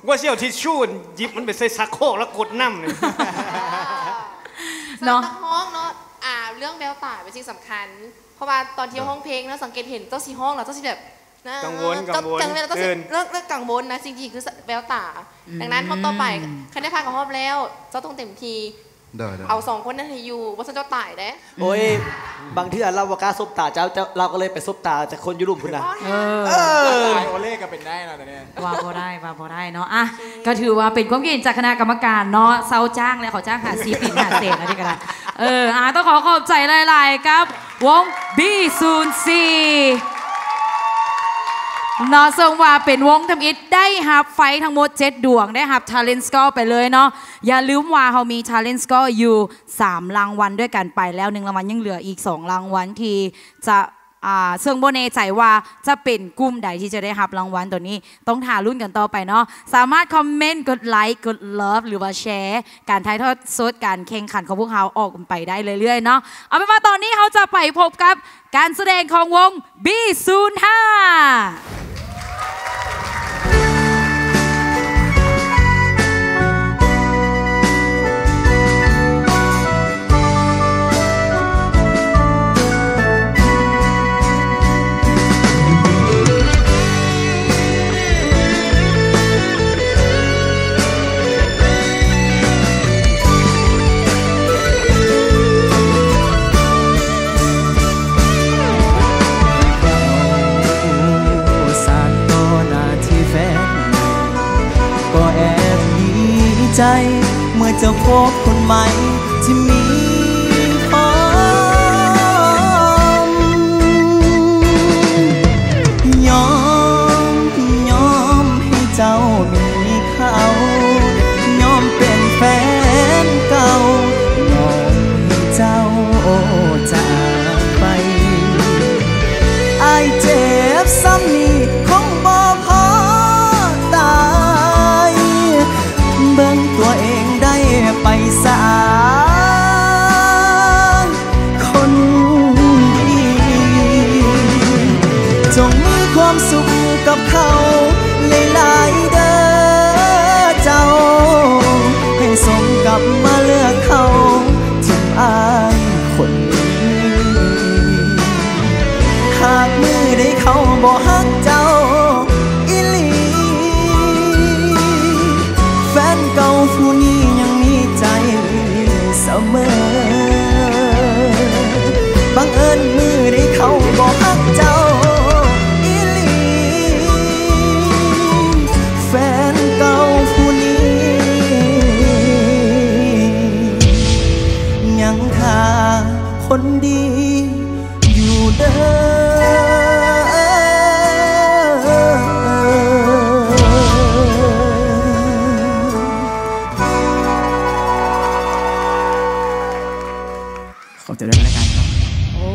ວ່າຊິເອົາທິດຊູຫຍິບມັນໄປໃສ່ຊັກໂຄກແລ້ວກົດນ້ຳນີ້ ເນາະ ສຳລັບນັກຮ້ອງເນາະ ອ່າ ເລື່ອງແວວຕາເປັນສິ່ງສຳຄັນ ເພາະວ່າຕອນທີ່ ເນາະ ຮ້ອງເພງເນາະ ສັງເກດເຫັນເຈົ້າຊິຮ້ອງແລ້ວເຈົ້າຊິແບບ ກັງວົນ ເອີ ກັງວົນ ເຈົ້າ ເຈົ້າຊິ ເອີ ເລີ່ມ ເລີ່ມກັງວົນນະ ສິ່ງທີ່ຄືແວວຕາ ອືມ ດັ່ງນັ້ນຮອບຕໍ່ໄປ ຄັນໄດ້ຜ່ານເຂົ້າຮອບແລ້ວ ເຈົ້າຕ້ອງເຕັມທີ່ ໄດ້ໆ ເອົາສອງຄົນນັ້ນໃຫ້ຢູ່ ບໍ່ຊັ້ນເຈົ້າຕາຍເດ້ ໂອ້ຍ ບາງເທື່ອລາວບໍ່ກ້າສົບຕາເຈົ້າ ເຈົ້າ ລາວກໍເລີຍໄປສົບຕາແຕ່ຄົນຢູ່ລຸ່ມພຸ້ນນະ ໂອ້ຍ ເອີ ຕາຍໂອເລກໍເປັນໄດ້ເນາະ ຕອນນີ້ ວ່າບໍ່ໄດ້ ວ່າບໍ່ໄດ້ເນາະ ອ່ະ ໂອເຄ ກໍຖືວ່າເປັນຄວາມຄິດເຫັນຈາກຄະນະກຳມະການເນາະ ເຊົາຈ້າງແລ້ວ ເຂົາຈ້າງຫາສີ່ປີນຫາແສນ ອັນນີ້ກໍໄດ້ ເອີ ອ່າ ຕ້ອງຂໍຂອບໃຈຫຼາຍໆ ກັບວົງ ບີສູນສີ່ ເນາະ ເຊິ່ງວ່າເປັນວົງທຳອິດ ໄດ້ຮັບໄຟທັງໝົດເຈັດດວງ ໄດ້ຮັບ Talent Score ໄປເລີຍເນາະ ຢ່າລືມວ່າເຮົາມີ Talent Score ຢູ່ສາມລາງວັນດ້ວຍກັນ ໄປແລ້ວໜຶ່ງລາງວັນ ຍັງເຫຼືອອີກສອງລາງວັນທີ່ຈະ ອ່າ ເຊິ່ງບໍ່ແນ່ໃຈວ່າຈະເປັນກຸ່ມໃດທີ່ຈະໄດ້ຮັບລາງວັນໂຕນີ້ ຕ້ອງຖ້າລຸ້ນກັນຕໍ່ໄປເນາະ ສາມາດຄອມເມັນ ກົດໄລ ກົດເລີບ ຫຼືວ່າແຊ ການຖ່າຍທອດສົດການແຂ່ງຂັນຂອງພວກເຮົາອອກໄປໄດ້ເລື້ອຍໆເນາະ ເອົາເປັນວ່າຕອນນີ້ເຮົາຈະໄປພົບກັບການສະແດງຂອງວົງ ບີສູນຫ້າ ສານຕໍ່ໜ້າທີ່ແຟນ ກໍແອບດີໃຈ ເມື່ອເຈົ້າພົບຄົນໃໝ່ທີ່ມີຄວາມ ຍອມ ຍອມໃຫ້ເຈົ້າມີເຂົາ ຍອມເປັນແຟນເກົ່າ ຍອມໃຫ້ເຈົ້າຈາກໄປ ອ້າຍເຈັບສ່ຳນີ້ຄົງບໍ່ພໍຕາຍ ເບິ່ງຕົວເອງໄດ້ໄປສາ ຄົນດີ ຈົ່ງມີຄວາມສຸກກັບເຂົາຫຼາຍໆເດີເຈົ້າ ໃຫ້ສົມກັບມາເລືອກເຂົາ ຖິ້ມອ້າຍຄົນນີ້ ຫາກມື້ໃດເຂົາບໍ່ຮັກເຈົ້າອີ່ຫຼີ ແຟນເກົ່າຜູ້ນີ້ຍັງມີໃຈສະເໝີ ບັງເອີນມື້ໃດເຂົາບໍ່ຮັກເຈົ້າອີ່ຫຼີ ແຟນເກົ່າຜູ້ນີ້ ຍັງຖ້າຄົນດີຢູ່ເດີ. ຂອບໃຈຫຼາຍໆ ລາຍການເນາະ. ໂອ້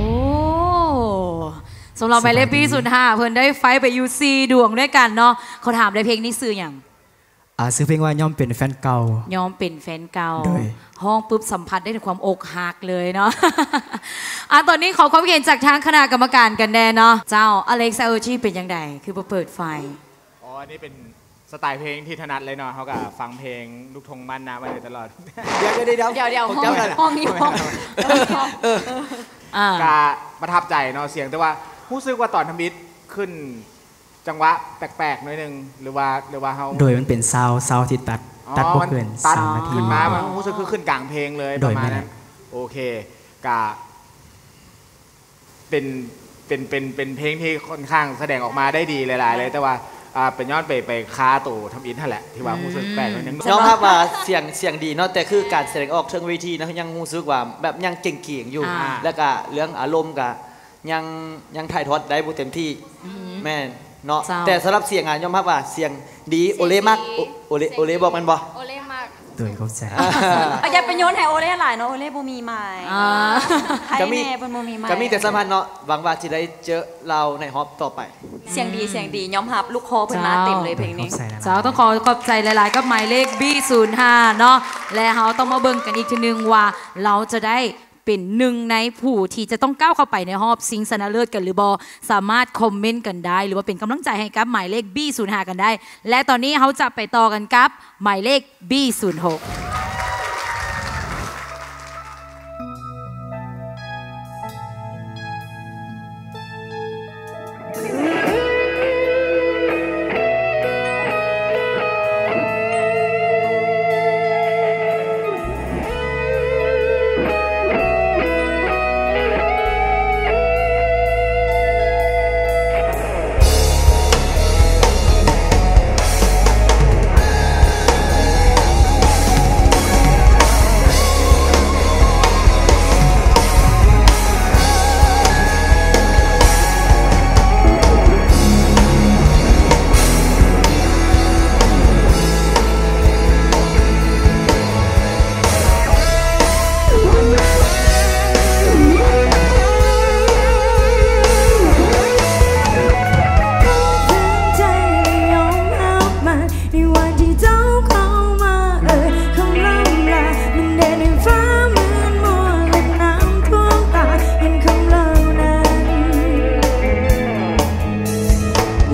ສຳລັບໝາຍເລກ ບີສູນຫ້າ ເພິ່ນໄດ້ໄຟໄປຢູ່ສີ່ດວງດ້ວຍກັນເນາະ. ຂໍຖາມໄດ້ ເພງນີ້ຊື່ຫຍັງ? ອ່າ ຊື່ເພງວ່າຍອມເປັນແຟນເກົ່າ. ຍອມເປັນແຟນເກົ່າ. ໂດຍ. ຮ້ອງປຶບສຳຜັດໄດ້ເຖິງຄວາມອົກຫັກເລີຍເນາະ. ອ່າ ຕອນນີ້ຂໍຄວາມເຫັນຈາກທາງຄະນະກຳມະການກັນແດ່ເນາະ. ເຈົ້າ ອາເລັກ ຊາໂອຈີ ເປັນຈັ່ງໃດ ຄືບໍ່ເປີດໄຟ? ອໍ ອັນນີ້ເປັນ ສະໄຕເພງທີ່ຖະໜັດເລີຍເນາະ ເຮົາກໍຟັງເພງລູກທົ່ງບ້ານນາມາໂດຍຕະຫຼອດ. ດຽວໆໆ ດຽວໆ ຂອງເຈົ້າ ຫ້ອງນີ້ ຫ້ອງ ເອີ ເອີ. ອ່າ ກະປະທັບໃຈເນາະ ສຽງ ແຕ່ວ່າຮູ້ສຶກວ່າຕອນທຳອິດຂຶ້ນຈັງຫວະແປກໆໜ້ອຍໜຶ່ງ ຫຼືວ່າ ຫຼືວ່າເຮົາ ໂດຍມັນເປັນຊາວ ຊາວທີ່ຕັດ ອໍ ຕັດບໍ່ເກີນ ສາມນາທີ ຂຶ້ນມາ ມັນຮູ້ສຶກຄືຂຶ້ນກາງເພງເລີຍ ໂດຍ ປະມານນັ້ນ ແມ່ນແຫຼະ ໂອເຄ ກະ ເປັນ ເປັນ ເປັນ ເປັນເພງທີ່ຄ່ອນຂ້າງສະແດງອອກມາໄດ້ດີຫຼາຍໆເລີຍ ແຕ່ວ່າ ອ່າ ເປັນຍ້ອນໄປ ໄປຄາໂຕທຳອິດຫັ້ນແຫຼະ ທີ່ວ່າ ອືມ ຮູ້ສຶກແປກໜ້ອຍໜຶ່ງ ຍອມຮັບວ່າສຽງ ສຽງດີເນາະ ແຕ່ຄືການສະແດງອອກເທິງເວທີນະ ຍັງຮູ້ສຶກວ່າແບບຍັງເກງໆຢູ່ ອ່າ ແລ້ວກະເລື່ອງອາລົມກະຍັງ ຍັງຖ່າຍທອດໄດ້ບໍ່ເຕັມທີ່ ອືມ ແມ່ນເນາະ ເຈົ້າ ແຕ່ສຳລັບສຽງອະ ຍອມຮັບວ່າສຽງດີ ສຽງດີ ໂອເລມັກ ໂອ ໂອເລ ສຽງດີ ໂອເລບອກແມ່ນບໍ່? ໂອເລມັກ ໂດຍ ຂອບໃຈ ເອົາ ຢ່າໄປໂຍນໃຫ້ໂອເລຫຼາຍເນາະ ໂອເລບໍ່ມີໄມ ອ່າ ໃຜແນ່ເພິ່ນບໍ່ມີໄມ ກະມີແຕ່ສຳພັນເນາະ ຫວັງວ່າຊິໄດ້ເຈີລາວໃນຮອບຕໍ່ໄປ ສຽງດີ ສຽງດີ ຍອມຮັບ ລູກຄໍເພິ່ນມາເຕັມເລີຍເພງນີ້ ເຈົ້າ ໂດຍ ຂອບໃຈຫຼາຍໆ ເຈົ້າ ຕ້ອງຂໍຂອບໃຈຫຼາຍໆກັບໝາຍເລກ ບີສູນຫ້າເນາະ ແລະເຮົາຕ້ອງມາເບິ່ງກັນອີກເທື່ອໜຶ່ງວ່າ ລາວຈະໄດ້ເປັນໜຶ່ງໃນຜູ້ທີ່ຈະຕ້ອງກ້າວເຂົ້າໄປໃນຮອບຊິງຊະນະເລີດກັນຫຼືບໍ່ ສາມາດຄອມເມັນກັນໄດ້ ຫຼືວ່າເປັນກຳລັງໃຈໃຫ້ກັບໝາຍເລກ ບີສູນຫ້າກັນໄດ້ ແລະຕອນນີ້ເຮົາຈະໄປຕໍ່ກັນກັບ ໝາຍເລກ ບີສູນຫົກ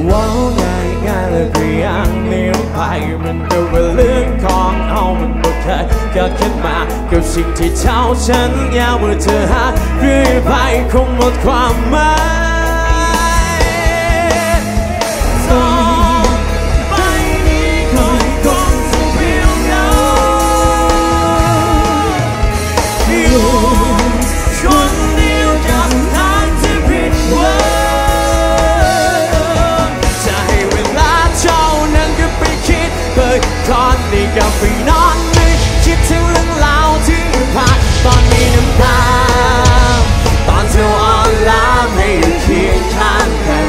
ເວົ້າງ່າຍໆ ແລະ ກໍຢ່າງໜີໄປ ມັນກໍເປັນເລື່ອງຂອງເຮົາ ມັນບໍ່ເຄີຍເກີດຂຶ້ນມາ ກັບສິ່ງທີ່ເຈົ້າສັນຍາວ່າຈະຫາຄືໄປ ຄົງໝົດຄວາມໝາຍ ຕໍ່ໄປນີ້ຂ້ອຍຄົງຊິບໍ່ເຫງົາ ຢູ່ຄົນດຽວກັບທາງທີ່ຜິດຫວັງ ຈະໃຫ້ເວລາເຈົ້ານັ້ນກັບໄປຄິດເບິ່ງ ຕອນນີ້ກັບໄປນອນນຶກ ຄິດເຖິງເລື່ອງລາວທີ່ຜ່ານ ຕອນມີນ້ຳຕາ ຕອນເຈົ້າອ່ອນລ້າ ໃຫ້ຢູ່ຄຽງຂ້າງກັນ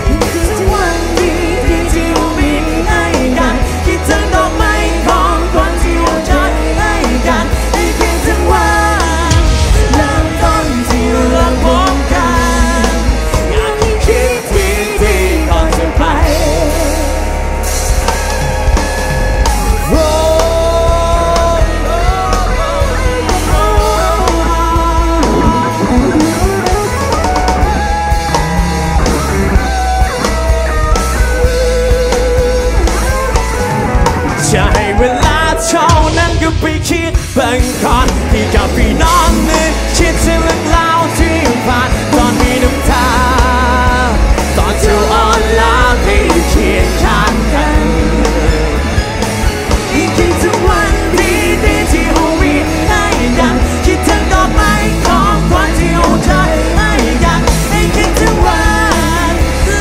ຄິດເຖິງວັນດີໆທີ່ເຮົາມີໃຫ້ກັນ ຄິດເຖິງດອກໄມ້ຂອງຂວັນທີ່ເຮົາໃຫ້ກັນ ໃຫ້ຄິດເຖິງວັນເລີ່ມຕົ້ນທີ່ເຮົາພົບກັນ ຢາກໃຫ້ຄິດດີໆກ່ອນຈາກໄປ. ຈະໃຫ້ເວລາເທົ່ານັ້ນກັບໄປຄິດເບິ່ງກ່ອນ ທີ່ກັບໄປນອນນຶກ ຄິດເຖິງເລື່ອງລາວທີ່ຜ່ານ ຕອນມີນ້ຳຕາ ຕອນເຈົ້າອ່ອນລ້າ ໄດ້ຢູ່ຄຽງຂ້າງກັນ ຄິດເຖິງວັນດີໆທີ່ເຮົາມີໃຫ້ກັນ ຄິດເຖິງດອກໄມ້ຂອງຂວັນທີ່ເຮົາໃຫ້ກັນ ໃຫ້ຄິດເຖິງວັນ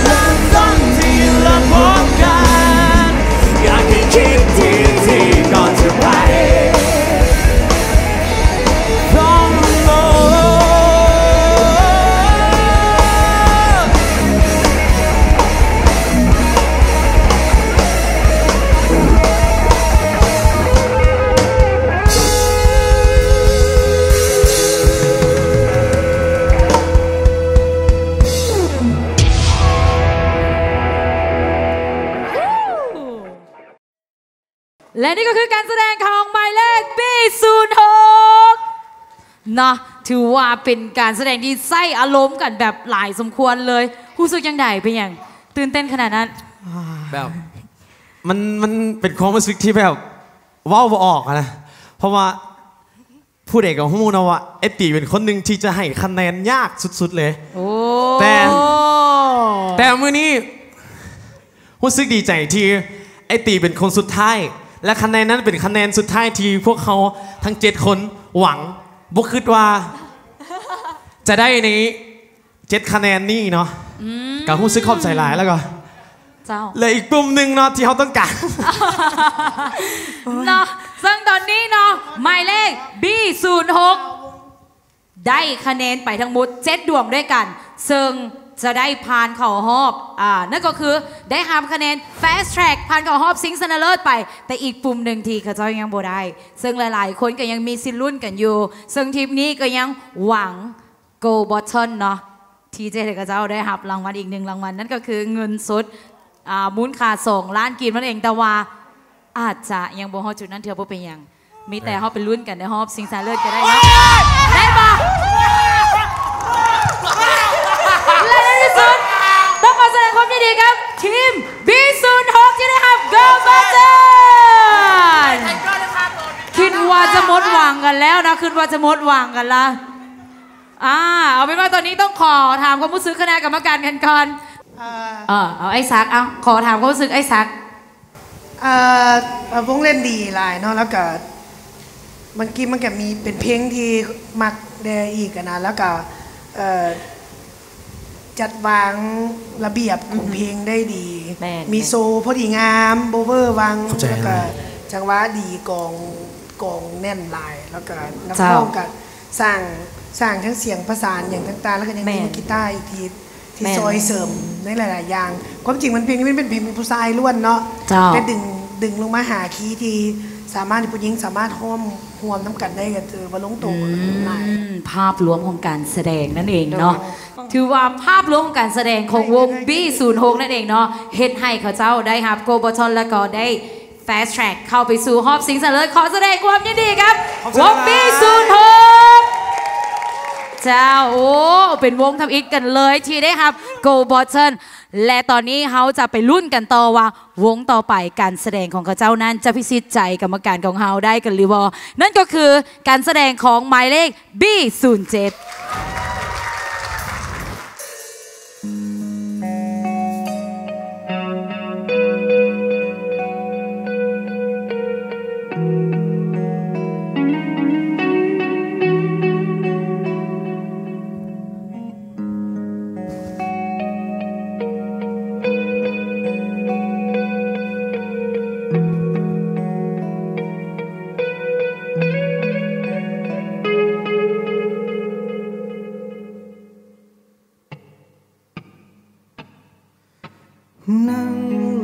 ເລີ່ມຕົ້ນທີ່ເຮົາພົບກັນ ຢາກໃຫ້ຄິດດີໆກ່ອນຈາກໄປ. ແລະນີ້ກໍຄືການສະແດງຂອງໝາຍເລກ ບີສູນຫົກ ເນາະ ຖືວ່າເປັນການສະແດງທີ່ໃຊ້ອາລົມກັນແບບຫຼາຍສົມຄວນເລີຍ. ຮູ້ສຶກຈັ່ງໃດ? ເປັນຫຍັງຕື່ນເຕັ້ນຂະໜາດນັ້ນ? ແບບ ມັນ ມັນເປັນຄວາມຮູ້ສຶກທີ່ແບບເວົ້າບໍ່ອອກຫັ້ນນະ ເພາະວ່າ ຜູ້ໃດກໍຮູ້ເນາະວ່າອ້າຍຕີເປັນຄົນໜຶ່ງທີ່ຈະໃຫ້ຄະແນນຍາກສຸດໆເລີຍ. ໂອ້ ແຕ່ ແຕ່ມື້ນີ້ຮູ້ສຶກດີໃຈທີ່ອ້າຍຕີເປັນຄົນສຸດທ້າຍ ແລະ ຄະແນນນັ້ນເປັນຄະແນນສຸດທ້າຍທີ່ພວກເຮົາທັງເຈັດຄົນຫວັງ ບໍ່ຄິດວ່າຈະໄດ້ໃນ ເຈັດຄະແນນນີ້ເນາະ ອືມ ກໍຮູ້ສຶກຂອບໃຈຫຼາຍ ແລ້ວກໍ ເຈົ້າ ເຫຼືອອີກປຸ່ມໜຶ່ງເນາະທີ່ເຮົາຕ້ອງການ ເນາະ. ເຊິ່ງຕອນນີ້ເນາະ ໝາຍເລກ ບີ ສູນຫົກ ໄດ້ຄະແນນໄປທັງໝົດເຈັດດວງດ້ວຍກັນ ເຊິ່ງຈະໄດ້ຜ່ານເຂົ້າຮອບ ອ່າ ນັ້ນກໍຄືໄດ້ຮັບຄະແນນ Fast Track ຜ່ານເຂົ້າຮອບຊິງຊະນະເລີດໄປ ແຕ່ອີກປຸ່ມໜຶ່ງທີ່ເຂົາເຈົ້າຍັງບໍ່ໄດ້ ເຊິ່ງຫຼາຍໆຄົນກໍຍັງມີສິດລຸ້ນກັນຢູ່ ເຊິ່ງທີມນີ້ກໍຍັງຫວັງ Gold Button ເນາະ ທີ່ຈະເຮັດໃຫ້ເຂົາເຈົ້າໄດ້ຮັບລາງວັນອີກໜຶ່ງລາງວັນ ນັ້ນກໍຄືເງິນສົດ ອ່າ ມູນຄ່າສອງລ້ານກີບນັ້ນເອງ. ແຕ່ວ່າອາດຈະຍັງບໍ່ຮອດຈຸດນັ້ນເທື່ອ ບໍ່ເປັນຫຍັງ ມີແຕ່ເຮົາໄປລຸ້ນກັນໃນຮອບຊິງຊະນະເລີດກໍໄດ້ເນາະ ໄດ້ບໍ່? ແລະໃນທີ່ສຸດ ຕ້ອງຂໍສະແດງຄວາມຍິນດີກັບທີມ ບີ ສູນຫົກ ທີ່ໄດ້ຮັບ Gold Button. ຄິດວ່າຈະໝົດຫວັງກັນແລ້ວນະ ຄິດວ່າຈະໝົດຫວັງກັນລະ. ອ່າ ເອົາເປັນວ່າຕອນນີ້ຕ້ອງຂໍຖາມຄວາມຮູ້ສຶກຄະນະກຳມະການກັນກ່ອນ. ເອີ ເອີ ເອົາອ້າຍສັກ ເອົາ ຂໍຖາມຄວາມຮູ້ສຶກອ້າຍສັກ. ເອີ ວົງເລ່ນດີຫຼາຍເນາະ ແລ້ວກະບາງທີມັນກະມີເປັນເພງທີ່ມັກແດ່ອີກຫັ້ນນະ ແລ້ວກະ ເອີ ຈັດວາງລະບຽບຂອງເພງໄດ້ດີ ແມ່ນ ມີໂຊພໍດີງາມ ບໍ່ເວີວັງ ແລ້ວກະຈັງຫວະດີ ກອງ ກອງແໜ້ນຫຼາຍ ແລ້ວກະນັກຮ້ອງກະສ້າງ ສ້າງທັງສຽງປະສານຫຍັງຕ່າງໆ ແລ້ວກະຍັງມີມືກີຕາອີກທີ່ ທີ່ຊ່ອຍເສີມໃນຫຼາຍໆຢ່າງ. ຄວາມຈິງມັນເພງນີ້ມັນເປັນເພງຜູ້ຊາຍລ້ວນເນາະ ແຕ່ດຶງ ດຶງລົງມາຫາຄີທີ່ສາມາດ ໃຫ້ຜູ້ຍິງສາມາດຮ້ອງຮ່ວມນຳກັນໄດ້ ກະຖືວ່າລົງໂຕຫຼາຍ. ອືມ ພາບລວມຂອງການສະແດງນັ້ນເອງເນາະ ຖືວ່າພາບລວມຂອງການສະແດງຂອງວົງ ບີ ສູນຫົກ ນັ້ນເອງເນາະ ເຮັດໃຫ້ເຂົາເຈົ້າໄດ້ຮັບ Gold Button ແລ້ວກໍໄດ້ Fast Track ເຂົ້າໄປສູ່ຮອບຊິງຊະນະເລີດ. ຂໍສະແດງຄວາມຍິນດີກັບວົງ ບີ ສູນຫົກ ເຈົ້າ. ໂອ້ ເປັນວົງທຳອິດກັນເລີຍທີ່ໄດ້ຮັບ Gold Button ແລະ ຕອນນີ້ເຮົາຈະໄປລຸ້ນກັນຕໍ່ວ່າ ວົງຕໍ່ໄປການສະແດງຂອງເຂົາເຈົ້ານັ້ນຈະພິຊິດໃຈກຳມະການຂອງເຮົາໄດ້ກັນຫຼືບໍ່? ນັ້ນກໍຄືການສະແດງຂອງໝາຍເລກ ບີ ສູນເຈັດ. ນັ່ງ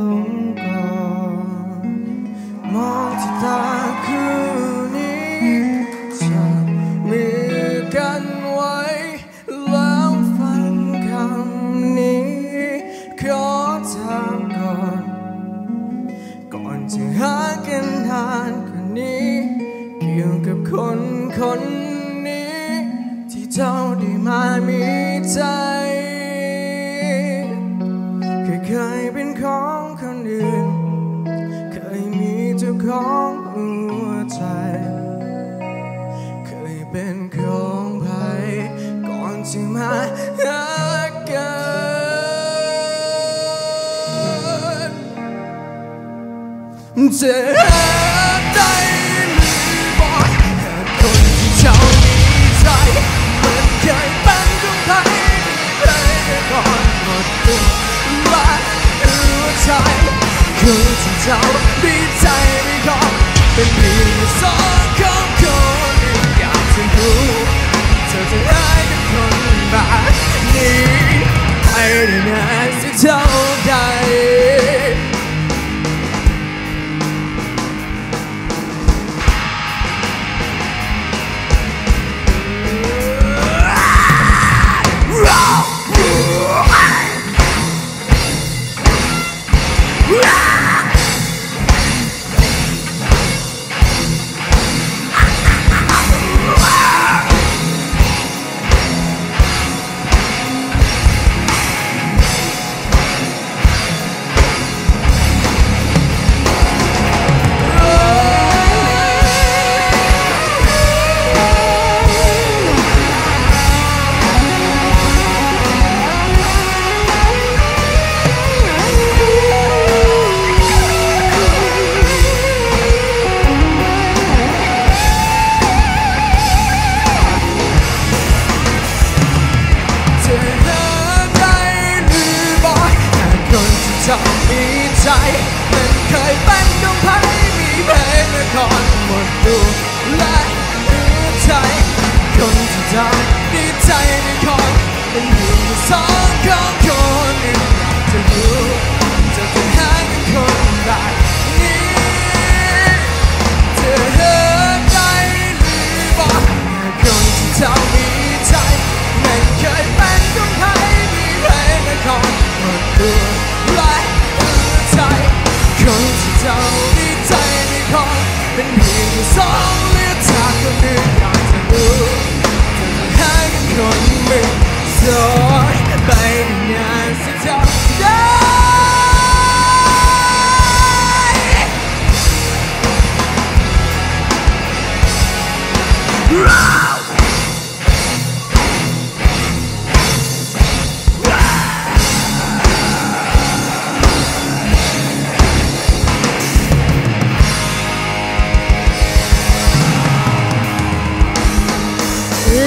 ລົງກ່ອນ ມອງທີ່ຕາຄືນນີ້ ຈັບມືກັນໄວ້ ແລ້ວຟັງຄຳນີ້ ຂໍຖາມກ່ອນ ກ່ອນຈະຫາກັນນານກວ່ານີ້ ກ່ຽວກັບຄົນຄົນນີ້ ທີ່ເຈົ້າໄດ້ມາມີໃຈ ເຄີຍເປັນຂອງຄົນອື່ນ ເຄີຍມີເຈົ້າຂອງຫົວໃຈ ເຄີຍເປັນຂອງໃຜ ກ່ອນຊິມາຮັກກັນ? ຈະຮັກໄດ້ຫຼືບໍ່ ຫາກຄົນທີ່ເຈົ້າມີໃຈ ມັນເຄີຍເປັນຂອງໃຜ ໃຜກ່ອນໝົດຕົວ ວ່າຫົວໃຈ ຄົນທີ່ເຈົ້າມີໃຈໄປຂອ ເປັນພຽງສອງຂອງຄົນ ຢາກຈະຮູ້ ເຈົ້າຈະຮ້າຍກັບຄົນແບບນີ້ ໃຜໄດ້ແນ່ຊິເຈົ້າໄດ້.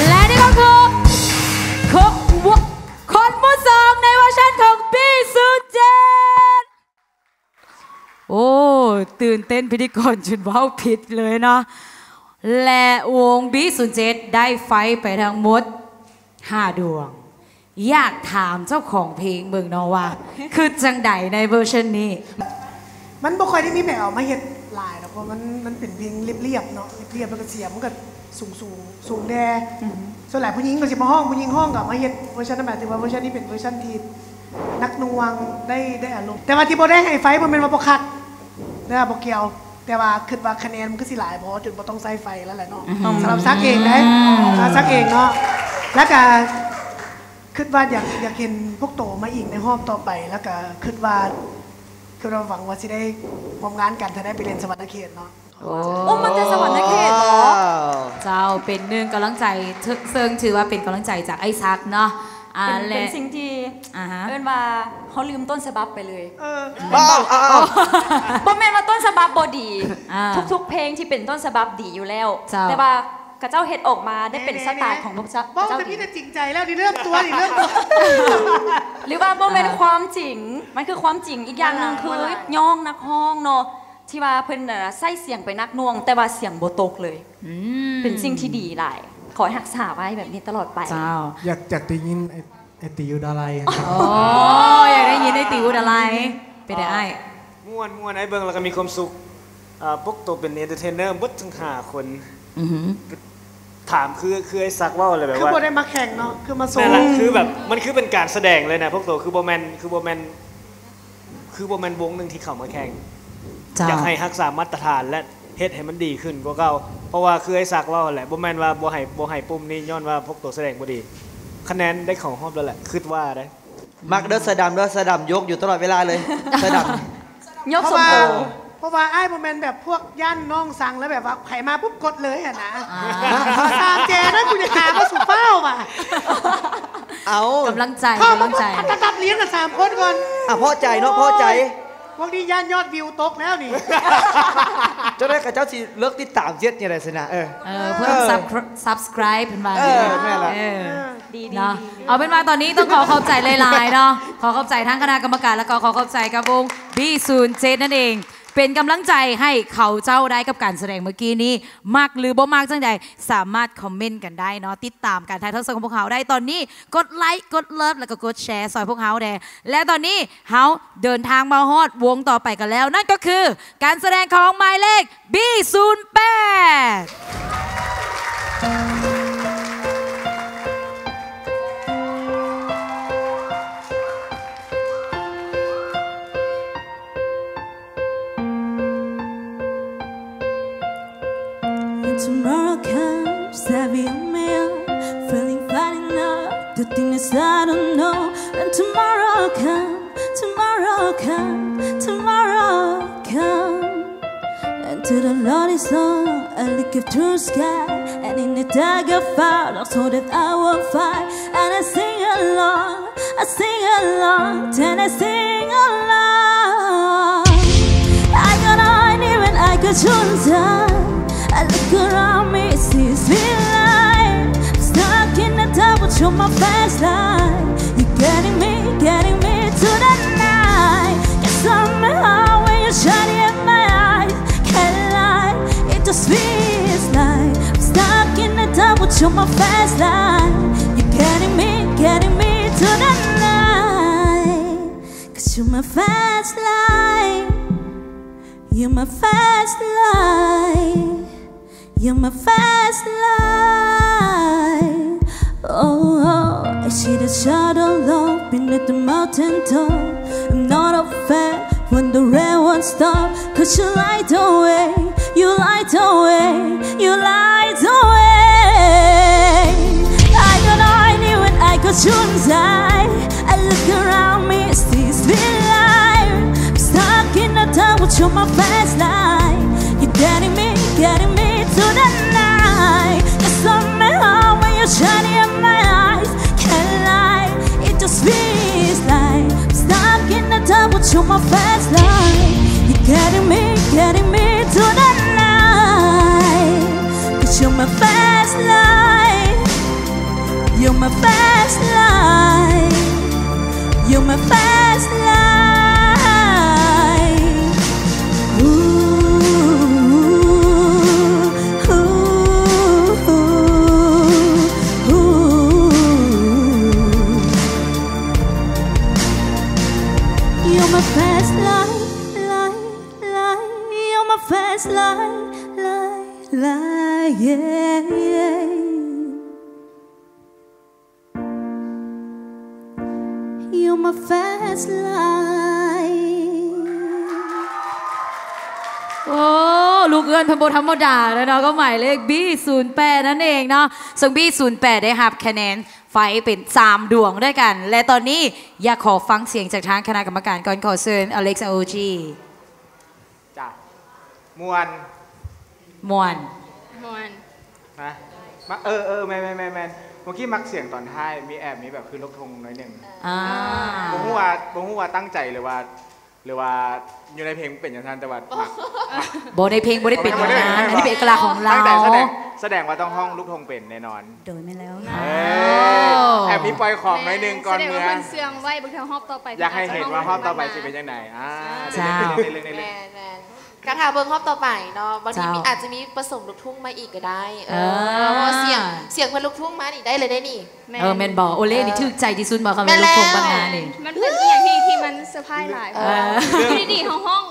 ແລະນີ້ກໍຄືຄົນ ຄົນໝູ່ສອງໃນເວີຊັນຂອງບີສູນເຈັດ. ໂອ້ ຕື່ນເຕັ້ນພິທີກອນຈົນເວົ້າຜິດເລີຍເນາະ. ແລະວົງບີສູນເຈັດໄດ້ໄຟໄປທັງໝົດຫ້າດວງ. ຢາກຖາມເຈົ້າຂອງເພງເບິ່ງເນາະວ່າ ຄິດຈັ່ງໃດໃນເວີຊັນນີ້? ມັນບໍ່ຄ່ອຍໄດ້ມີໃຜເອົາມາເຮັດຫຼາຍດອກ ເພາະມັນ ມັນເປັນເພງລຽບໆເນາະ ລຽບໆ ແລ້ວກໍສຽງມັນກໍສູງໆ ສູງແດ່. ອືຮຶ ສ່ວນຫຼາຍຜູ້ຍິງກໍຊິມາຮ້ອງ ຜູ້ຍິງຮ້ອງກໍເອົາມາເຮັດເວີຊັນນັ້ນ ໝາຍເຖິງວ່າເວີຊັນນີ້ເປັນເວີຊັນທີ່ໜັກໜ່ວງ ໄດ້ ໄດ້ອາລົມ ແຕ່ວ່າທີ່ບໍ່ໄດ້ໃຫ້ໄຟ ບໍ່ແມ່ນວ່າບໍ່ຄັກເດີ ບໍ່ກ່ຽວ ແຕ່ວ່າຄິດວ່າຄະແນນມັນຄືຊິຫຼາຍພໍຈົນບໍ່ຕ້ອງໃຊ້ໄຟແລ້ວແຫຼະເນາະ. ອືຮຶ ສຳລັບສັກເອງເດ້ ອືມ ສຳລັບສັກເອງເນາະ. ແລ້ວກະຄິດວ່າຢາກ ຢາກເຫັນພວກໂຕມາອີກໃນຮອບຕໍ່ໄປ ແລ້ວກະຄິດວ່າ ຄິດວ່າຫວັງວ່າຊິໄດ້ຮ່ວມງານກັນ ຖ້າໄດ້ໄປຫຼິ້ນສະຫວັນນະເຂດເນາະ. ໂອ້ ໂອ້ ມາແຕ່ສະຫວັນນະເຂດເນາະ. ເຈົ້າ ເປັນໜຶ່ງກຳລັງໃຈ ເຊິ່ງຖືວ່າເປັນກຳລັງໃຈຈາກອ້າຍສັກເນາະ. ອ່າ ເປັນ ແລະ ເປັນສິ່ງທີ່ ອ່າຮະ ເອີ້ນວ່າເຮົາລືມຕົ້ນສະບັບໄປເລີຍ. ເອີ ເວົ້າ ເອົາ ເອົາ ບໍ່ແມ່ນວ່າຕົ້ນສະບັບບໍ່ດີ ອ່າ ທຸກໆເພງທີ່ເປັນຕົ້ນສະບັບດີຢູ່ແລ້ວ ເຈົ້າ ແຕ່ວ່າຂະເຈົ້າເຮັດອອກມາໄດ້ເປັນ ແນ່ໆ ສະໄຕຂອງພວກເຈົ້າ ເວົ້າແຕ່ມີແຕ່ຈິງໃຈແລ້ວ ນີ້ເລີ່ມຕົວະ ນີ້ເລີ່ມຕົວະ ຫຼືວ່າບໍ່ແມ່ນ ອ່າ ຄວາມຈິງ ມັນຄືຄວາມຈິງ. ອີກຢ່າງໜຶ່ງຄື ວ່າຫຼາຍ ຍ້ອງນັກຮ້ອງເນາະ ທີ່ວ່າເພິ່ນ ເອີ ໃຊ້ສຽງໄປໜັກໜ່ວງ ແຕ່ວ່າສຽງບໍ່ຕົກເລີຍ. ອືມ ເປັນສິ່ງທີ່ດີຫຼາຍ ຂໍໃຫ້ຮັກສາໄວ້ແບບນີ້ຕະຫຼອດໄປ. ເຈົ້າ ຢາກ ຢາກໄດ້ຍິນໄອ້ ໄອ້ຕີວດາໄລ. ໂອ້ ຢາກໄດ້ຍິນໄອ້ຕີວດາໄລ. ເປັນໃດອ້າຍ? ມ່ວນ ມ່ວນ ອ້າຍເບິ່ງແລ້ວກໍມີຄວາມສຸກ. ເອີ ພວກໂຕເປັນເອັນເຕີເທນເນີເບິດທັງຫ້າຄົນ. ອືຮຶ ຖາມຄື ຄືໄອ້ສັກເວົ້າແຫຼະ ແບບວ່າ ຄືບໍ່ໄດ້ມາແຂ່ງເນາະ ຄືມາໂຊ. ນັ້ນແຫຼະ ຄືແບບ ມັນຄືເປັນການສະແດງເລີຍນະ ພວກໂຕ ຄືບໍ່ແມ່ນ ຄືບໍ່ແມ່ນ ຄືບໍ່ແມ່ນວົງໜຶ່ງທີ່ເຂົ້າມາແຂ່ງ. ເຈົ້າ ຢາກໃຫ້ຮັກສາມາດຕະຖານ ແລະ ເຮັດໃຫ້ມັນດີຂຶ້ນກວ່າເກົ່າ. ເພາະວ່າຄືໄອ້ສັກເວົ້າຫັ້ນແຫຼະ ບໍ່ແມ່ນວ່າບໍ່ໃຫ້ ບໍ່ໃຫ້ປຸ່ມນີ້ ຍ້ອນວ່າພວກໂຕສະແດງບໍ່ດີ. ຄະແນນໄດ້ເຂົ້າຮອບແລ້ວແຫຼະ ຄິດວ່າໄດ໋. ມັກເດີ ເສືອດຳເດີ ເສືອດຳຍົກຢູ່ຕະຫຼອດເວລາເລີຍ ເສືອດຳ ຍົກສົມໂພ. ເພາະວ່າ ເພາະວ່າອ້າຍບໍ່ແມ່ນແບບພວກຢ້ານນ້ອງຊັງ ແລ້ວແບບວ່າໃຜມາປຸບກົດເລີຍຫັ້ນນະ. ອ່າ ສາມເຈນະ ກູຢາກຖາມວ່າສຸຟ້າວວ່າ. ເອົາ ກຳລັງໃຈ ເຂົ້າ ກຳລັງໃຈ ມາປັດລຽນກັນສາມຄົນກ່ອນ. ອ່ະ ພໍໃຈເນາະ ພໍໃຈ. ໂອ້ຍ ພວກນີ້ຢ້ານຍອດວິວຕົກແລ້ວນີ້. ເຈົ້າໄດ້ຂະເຈົ້າຊິເລີກຕິດຕາມເຈັດຈັ່ງໃດຊັ້ນນະ. ເອີ ເອີ ເພີ່ມ ເອີ ຊັບ ຊັບສະໄຄຣບເພິ່ນວ່າ. ເອີ ແມ່ນລະ ເອີ ເອີ ດີໆ ເນາະ. ເອົາເປັນວ່າຕອນນີ້ຕ້ອງຂໍຂອບໃຈຫຼາຍໆເນາະ ຂໍຂອບໃຈທາງຄະນະກຳມະການ ແລ້ວກໍຂໍຂອບໃຈກັບວົງບີສູນເຈັດນັ້ນເອງ. ເປັນກຳລັງໃຈໃຫ້ເຂົາເຈົ້າໄດ້ກັບການສະແດງເມື່ອກີ້ນີ້. ມັກຫຼືບໍ່ມັກຈັ່ງໃດ ສາມາດຄອມເມັນກັນໄດ້ເນາະ ຕິດຕາມການຖ່າຍທອດສົດຂອງພວກເຮົາໄດ້. ຕອນນີ້ກົດໄລ ກົດເລີບ ແລ້ວກໍກົດແຊຊ່ອຍພວກເຮົາແດ່. ແລະ ຕອນນີ້ເຮົາເດີນທາງມາຮອດວົງຕໍ່ໄປກັນແລ້ວ ນັ້ນກໍຄືການສະແດງຂອງໝາຍເລກ ບີສູນແປດ. When tomorrow comes, I'll be a man, feeling fine enough to think that I don't know. When tomorrow comes, tomorrow comes, tomorrow comes. And to the Lord is all, I look up to the sky, and in the dark I fall, I saw that I will fight, and I sing along, I sing along, then I sing along. I got on even I could choose. I look around me, it seems me life. Stuck in the dark, but you're my first light. You're getting me, getting me to the night. Guess I'm high when you're shining in my eyes. Can't lie, it just feels like I'm stuck in the dark, but you're my first light. You're getting me, getting me to the night. 'Cause you're my first light. You're my first light. You're my first light. Oh, oh, I see the shadow low beneath the mountain top. I'm not afraid when the rain won't stop, 'cause you light the way. You light the way, you light the way. I got no idea when I got you inside. I look around me, it's this real life. I'm stuck in the dark with you, my first light. You're getting me, getting me to the night. It's on my heart when you're shining in my eyes. Can't lie, it just feels like I'm stuck in the dark with you, my first light. You're getting me, getting me to the night. 'Cause you're my first light. You're my first light. You're my first light. Ooh, ooh, ooh, ooh. You're my first light, light, light. You're my first light, light, light, yeah, yeah. You're my first light. ໂອ້ ລູກເອື້ອນເພິ່ນບໍ່ທຳມະດາເລີຍເນາະ ກໍໝາຍເລກ ບີ ສູນແປດ ນັ້ນເອງເນາະ. ເຊິ່ງ ບີ ສູນແປດ ໄດ້ຮັບຄະແນນໄຟເປັນສາມດວງດ້ວຍກັນ ແລະ ຕອນນີ້ຢາກຂໍຟັງສຽງຈາກທາງຄະນະກຳມະການກ່ອນ. ຂໍເຊີນ ອາເລັກ ໂອຈີ. ຈ້ະ ມ່ວນ ມ່ວນ ມ່ວນ ຮະ ມາ ເອີ ເອີ ແມ່ນໆໆໆ ເມື່ອກີ້ມັກສຽງຕອນທ້າຍ ມີແອບມີແບບຄືລູກທົ່ງໜ້ອຍໜຶ່ງ ອ່າ ບໍ່ຮູ້ວ່າ ບໍ່ຮູ້ວ່າຕັ້ງໃຈ ຫຼືວ່າ ຫຼືວ່າຢູ່ໃນເພງເປັນຈັ່ງຊັ້ນ ແຕ່ວ່າມັກ ບໍ່ ໃນເພງບໍ່ໄດ້ເປັນຢ່າງນັ້ນ ອັນນີ້ເປັນເອກະລັກຂອງລາວ ຕັ້ງໃຈ ສະແດງ ສະແດງວ່າຕ້ອງຮ້ອງລູກທົ່ງເປັນແນ່ນອນ. ໂດຍ ແມ່ນແລ້ວ ເອີ ແອບມີປ່ອຍຂອງໜ້ອຍໜຶ່ງກ່ອນເມືອ ສະແດງວ່າເພິ່ນເຊື່ອງໄວ້ ເບິ່ງເທື່ອຮອບຕໍ່ໄປ ຢາກໃຫ້ເຫັນວ່າຮອບຕໍ່ໄປຊິເປັນຈັ່ງໃດ. ອ່າ ເຈົ້າ ເລື່ອງໆ ແມ່ນໆ ກະຖ້າເບິ່ງຮອບຕໍ່ໄປເນາະ ບາງທີ ເຈົ້າ ມີ ອາດຈະມີປະສົມລູກທຸ່ງມາອີກກໍໄດ້. ເອີ ເອີ ເພາະວ່າສຽງ ອ່າ ສຽງເພິ່ນລູກທຸ່ງມານີ້ໄດ້ເລີຍເດ້ນີ້. ແມ່ນ ແມ່ນບໍ່? ໂອເລ ເອີ ນີ້ຖືກໃຈທີ່ສຸດບໍ່ຄຳວ່າລູກທົ່ງບັກງານີ້? ມັນເປັນອີ່ຫຍັງທີ່ ທີ່ມັນເຊີໄພຣສ໌ຫຼາຍ ເອີ ເພາະວ່າຢູ່ດີໆ ເຮົາຮ້ອງ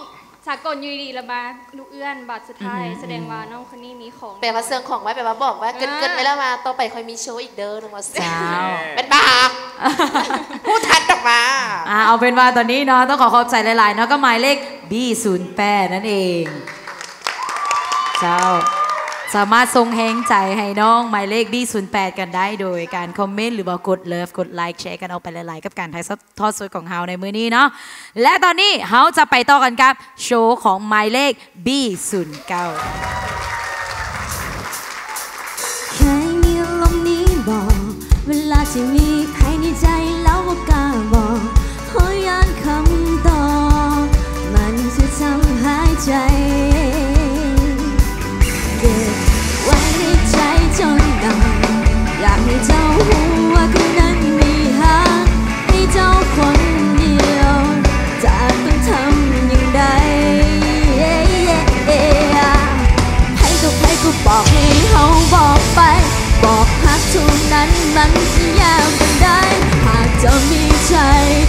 ສາກົນຢູ່ດີໆ ລະມາລູກເອື້ອນບາດສຸດທ້າຍ ອືຮຶ ສະແດງວ່ານ້ອງຄົນນີ້ມີຂອງ ແປວ່າເຊື່ອງຂອງໄວ້ ແປວ່າບອກວ່າ ອ່າ ເກີນໆ ໄວ້ແລ້ວວ່າຕໍ່ໄປຂ້ອຍມີໂຊອີກເດີ ນ້ອງວ່າ. ເຈົ້າ ແມ່ນບໍ່? ຜູ້ທັດອອກມາ. ອ່າ ເອົາເປັນວ່າຕອນນີ້ເນາະ ຕ້ອງຂໍຂອບໃຈຫຼາຍໆ ເນາະ ກັບໝາຍເລກ ບີ ສູນແປດ ນັ້ນເອງ. ເຈົ້າ ສາມາດສົ່ງແຮງໃຈໃຫ້ນ້ອງໝາຍເລກ ບີ ສູນແປດ ກັນໄດ້ ໂດຍການຄອມເມັນ ຫຼືວ່າກົດເລີຟ ກົດໄລຄ໌ ແຊກັນອອກໄປຫຼາຍໆ ກັບການຖ່າຍທອດ ທອດສົດຂອງເຮົາໃນມື້ນີ້ເນາະ ແລະ ຕອນນີ້ເຮົາຈະໄປຕໍ່ກັນກັບໂຊຂອງໝາຍເລກ ບີ ສູນເກົ້າ. ເຄີຍມີອາລົມນີ້ບໍ່? ເວລາທີ່ມີໃຜໃນໃຈແລ້ວບໍ່ກ້າບອກ ເພາະຢ້ານຄຳຕອບມັນຈະທຳຮ້າຍໃຈ ເກັບໄວ້ໃນໃຈຈົນນານ ຢາກໃຫ້ເຈົ້າຮູ້ວ່າຄືນນັ້ນມີຮັກ ໃຫ້ເຈົ້າຄົນດຽວ ຈະຕ້ອງທຳຢ່າງໃດ? ໃຜຕໍ່ໃຜກໍບອກໃຫ້ເຮົາບອກໄປ ບອກຮັກເທົ່ານັ້ນມັນຊິຍາກປານໃດ ຫາກເຈົ້າມີໃຈ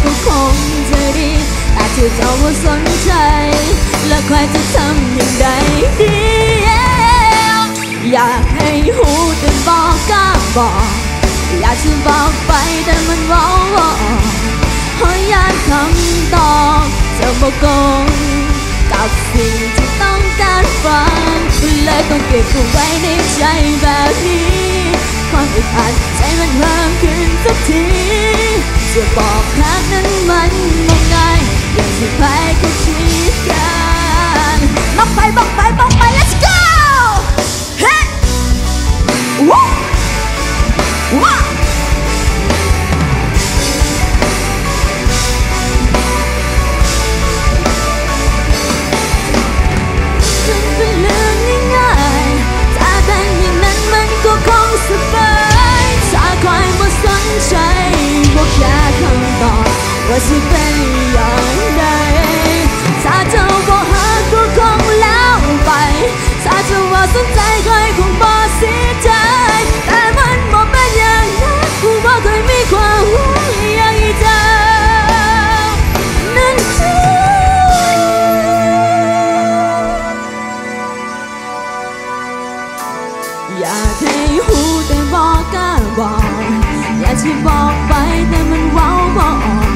ກໍຄົງຈະດີ ແຕ່ເຈົ້າບໍ່ສົນໃຈ ແລ້ວຂ້ອຍຈະທຳຢ່າງໃດດີ? ຢາກໃຫ້ຮູ້ແຕ່ບໍ່ກ້າບອກ ຢາກຈະບອກໄປແຕ່ມັນເວົ້າບໍ່ອອກ ເພາະຢ້ານຄຳຕອບຈະບໍ່ກົງກັບສິ່ງທີ່ຕ້ອງການຟັງ ເລີຍຕ້ອງເກັບເອົາໄວ້ໃນໃຈແບບນີ້ ຄວາມອຶດອັດໃຈມັນເພີ່ມຂຶ້ນທຸກທີ ຈະບອກຮັກນັ້ນມັນບໍ່ງ່າຍ ຢ່າຊິໃຜກໍຄິດກັນ ບອກໄປ ບອກໄປ ບອກໄປ let's go! ເຮີ້ຍ ວ້າວ ວ້າວ ມັນເປັນເລື່ອງງ່າຍໆ ຖ້າເປັນຢ່າງນັ້ນມັນກໍຄົງສະບາຍ ຖ້າຂ້ອຍບໍ່ສົນໃຈ ບໍ່ແຄຄຳຕອບວ່າຊິເປັນຢ່າງໃດ ຖ້າເຈົ້າບໍ່ຮັກກໍຄົງແລ້ວໄປ ຖ້າເຈົ້າບໍ່ສົນໃຈຂ້ອຍຄົງບໍ່ເສຍໃຈ ແຕ່ມັນບໍ່ເປັນຢ່າງນັ້ນ ຮູ້ບໍ່ຂ້ອຍມີຄວາມຫວັງຢ່າງເຈົ້ານັ້ນຄື ຢາກໃຫ້ຮູ້ແຕ່ບໍ່ກ້າບອກ ຢາກຊິບອກໄປແຕ່ມັນເວົ້າບໍ່ອອກ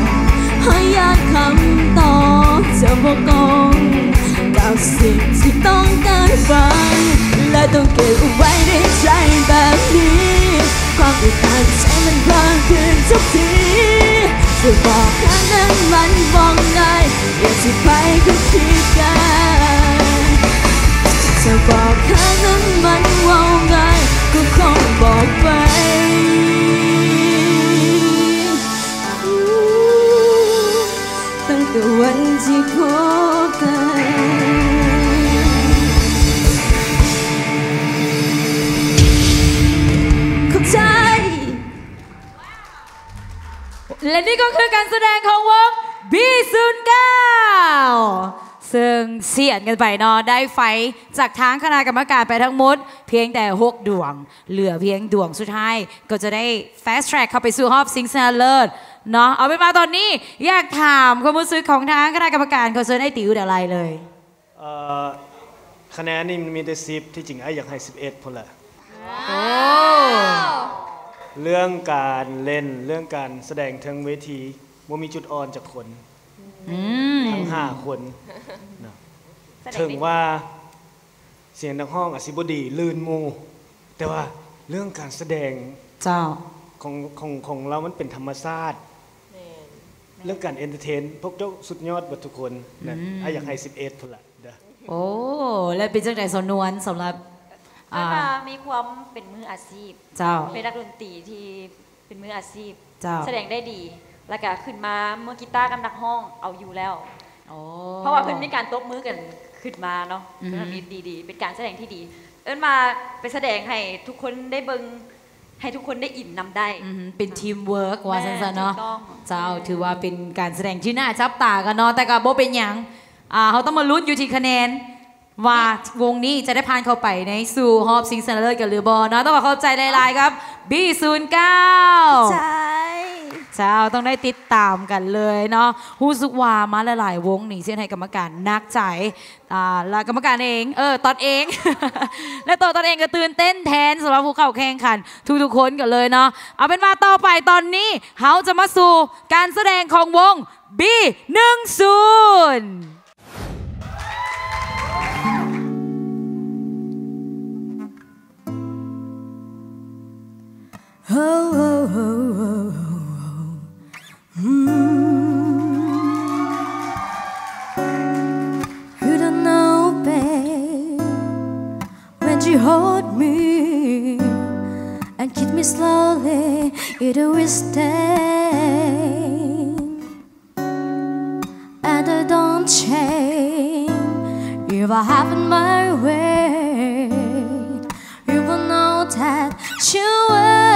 ເພາະຢ້ານຄຳຕອບຈ ก็บ่โกงกับสิ่งที่ต้องการฟัง และต้องเก็บเอาไว้ในใจแบบนี้ ความอึดอัดใจมันเพิ่มขึ้นทุกที จะบอกแค่นั้นมันบอกง่าย อยากจะไปก็คิดกัน จะบอกแค่นั้นมันเว้าง่าย ก็คงบอกไป ตั้งแต่วันที่พบกัน ขอบใจ และนี่ก็คือการแสดงของวง บี ศูนย์เก้า ซึ่งเสียดกันไปเนาะ ได้ไฟจากทางคณะกรรมการไปทั้งหมดเพียงแต่หกดวง เหลือเพียงดวงสุดท้าย ก็จะได้ fast track เข้าไปสู่รอบชิงชนะเลิศเนาะ เอาเป็นว่าตอนนี้อยากถามความรู้สึกของทางคณะกรรมการ ขอเชิญอ้ายติวได้เลย เอ่อ คะแนนนี่มันมีแต่สิบ ที่จริงอ้ายอยากให้สิบเอ็ดพุ้นแหละ โอ้ เรื่องการเล่น เรื่องการแสดงเทิงเวที บ่มีจุดอ่อนจักคน อืม ทั้งห้าคนเนาะ แสดงได้ดี ถึงว่าเสียงนักร้องอาจสิบ่ดีลื่นหมู่ แต่ว่าเรื่องการแสดง เจ้า ของ ของ ของลาวมันเป็นธรรมชาติ แม่น เรื่องการเอนเตอร์เทน พวกเจ้าสุดยอดเบิดทุกคนนะ อืม อ้ายอยากให้สิบเอ็ดพุ้นละเด้อ โอ้ แล้วเป็นจั่งใด๋สาวนวลสำหรับ เอิ้นว่า อ่า มีความเป็นมืออาชีพ เจ้า เป็นนักดนตรีที่เป็นมืออาชีพ เจ้า แสดงได้ดี แล้วก็ขึ้นมามือกีตาร์กับนักร้องเอาอยู่แล้ว โอ้ เพราะว่าเพิ่นมีการตบมือกันขึ้นมาเนาะ อือฮึ เพิ่นเฮ็ดดีๆ เป็นการแสดงที่ดี เอิ้นว่าไปแสดงให้ทุกคนได้เบิ่ง ให้ทุกคนได้อินนำได้ อือฮึ เป็นทีมเวิร์ก ว่าซั่นซะเนาะ แม่น ถูกต้อง เจ้า ถือว่าเป็นการแสดงที่น่าจับตากันเนาะ แต่ก็บ่เป็นหยัง อ่า เฮาต้องมาลุ้นอยู่ที่คะแนน ว่า แม่น วงนี้จะได้ผ่านเข้าไปในสู่รอบชิงชนะเลิศกันหรือบ่เนาะ ต้องขอขอบใจหลายๆ ครับ บี ศูนย์เก้า ขอบใจ เจ้า ต้องได้ติดตามกันเลยเนาะ รู้สึกว่ามาหลายๆ วงนี่เสียดให้กรรมการหนักใจ อ่า และกรรมการเอง เออ ตอดเอง และตัวตอดเองก็ตื่นเต้นแทนสำหรับผู้เข้าแข่งขันทุกๆ คนกันเลยเนาะ เอาเป็นว่าต่อไปตอนนี้เฮาจะมาสู่การแสดงของวง บี หนึ่งศูนย์ Oh, oh, oh, oh, oh. Mm. You don't know, babe, when you hold me and kiss me slowly, it always stay. And I don't change. If I have it my way, you will know that you are.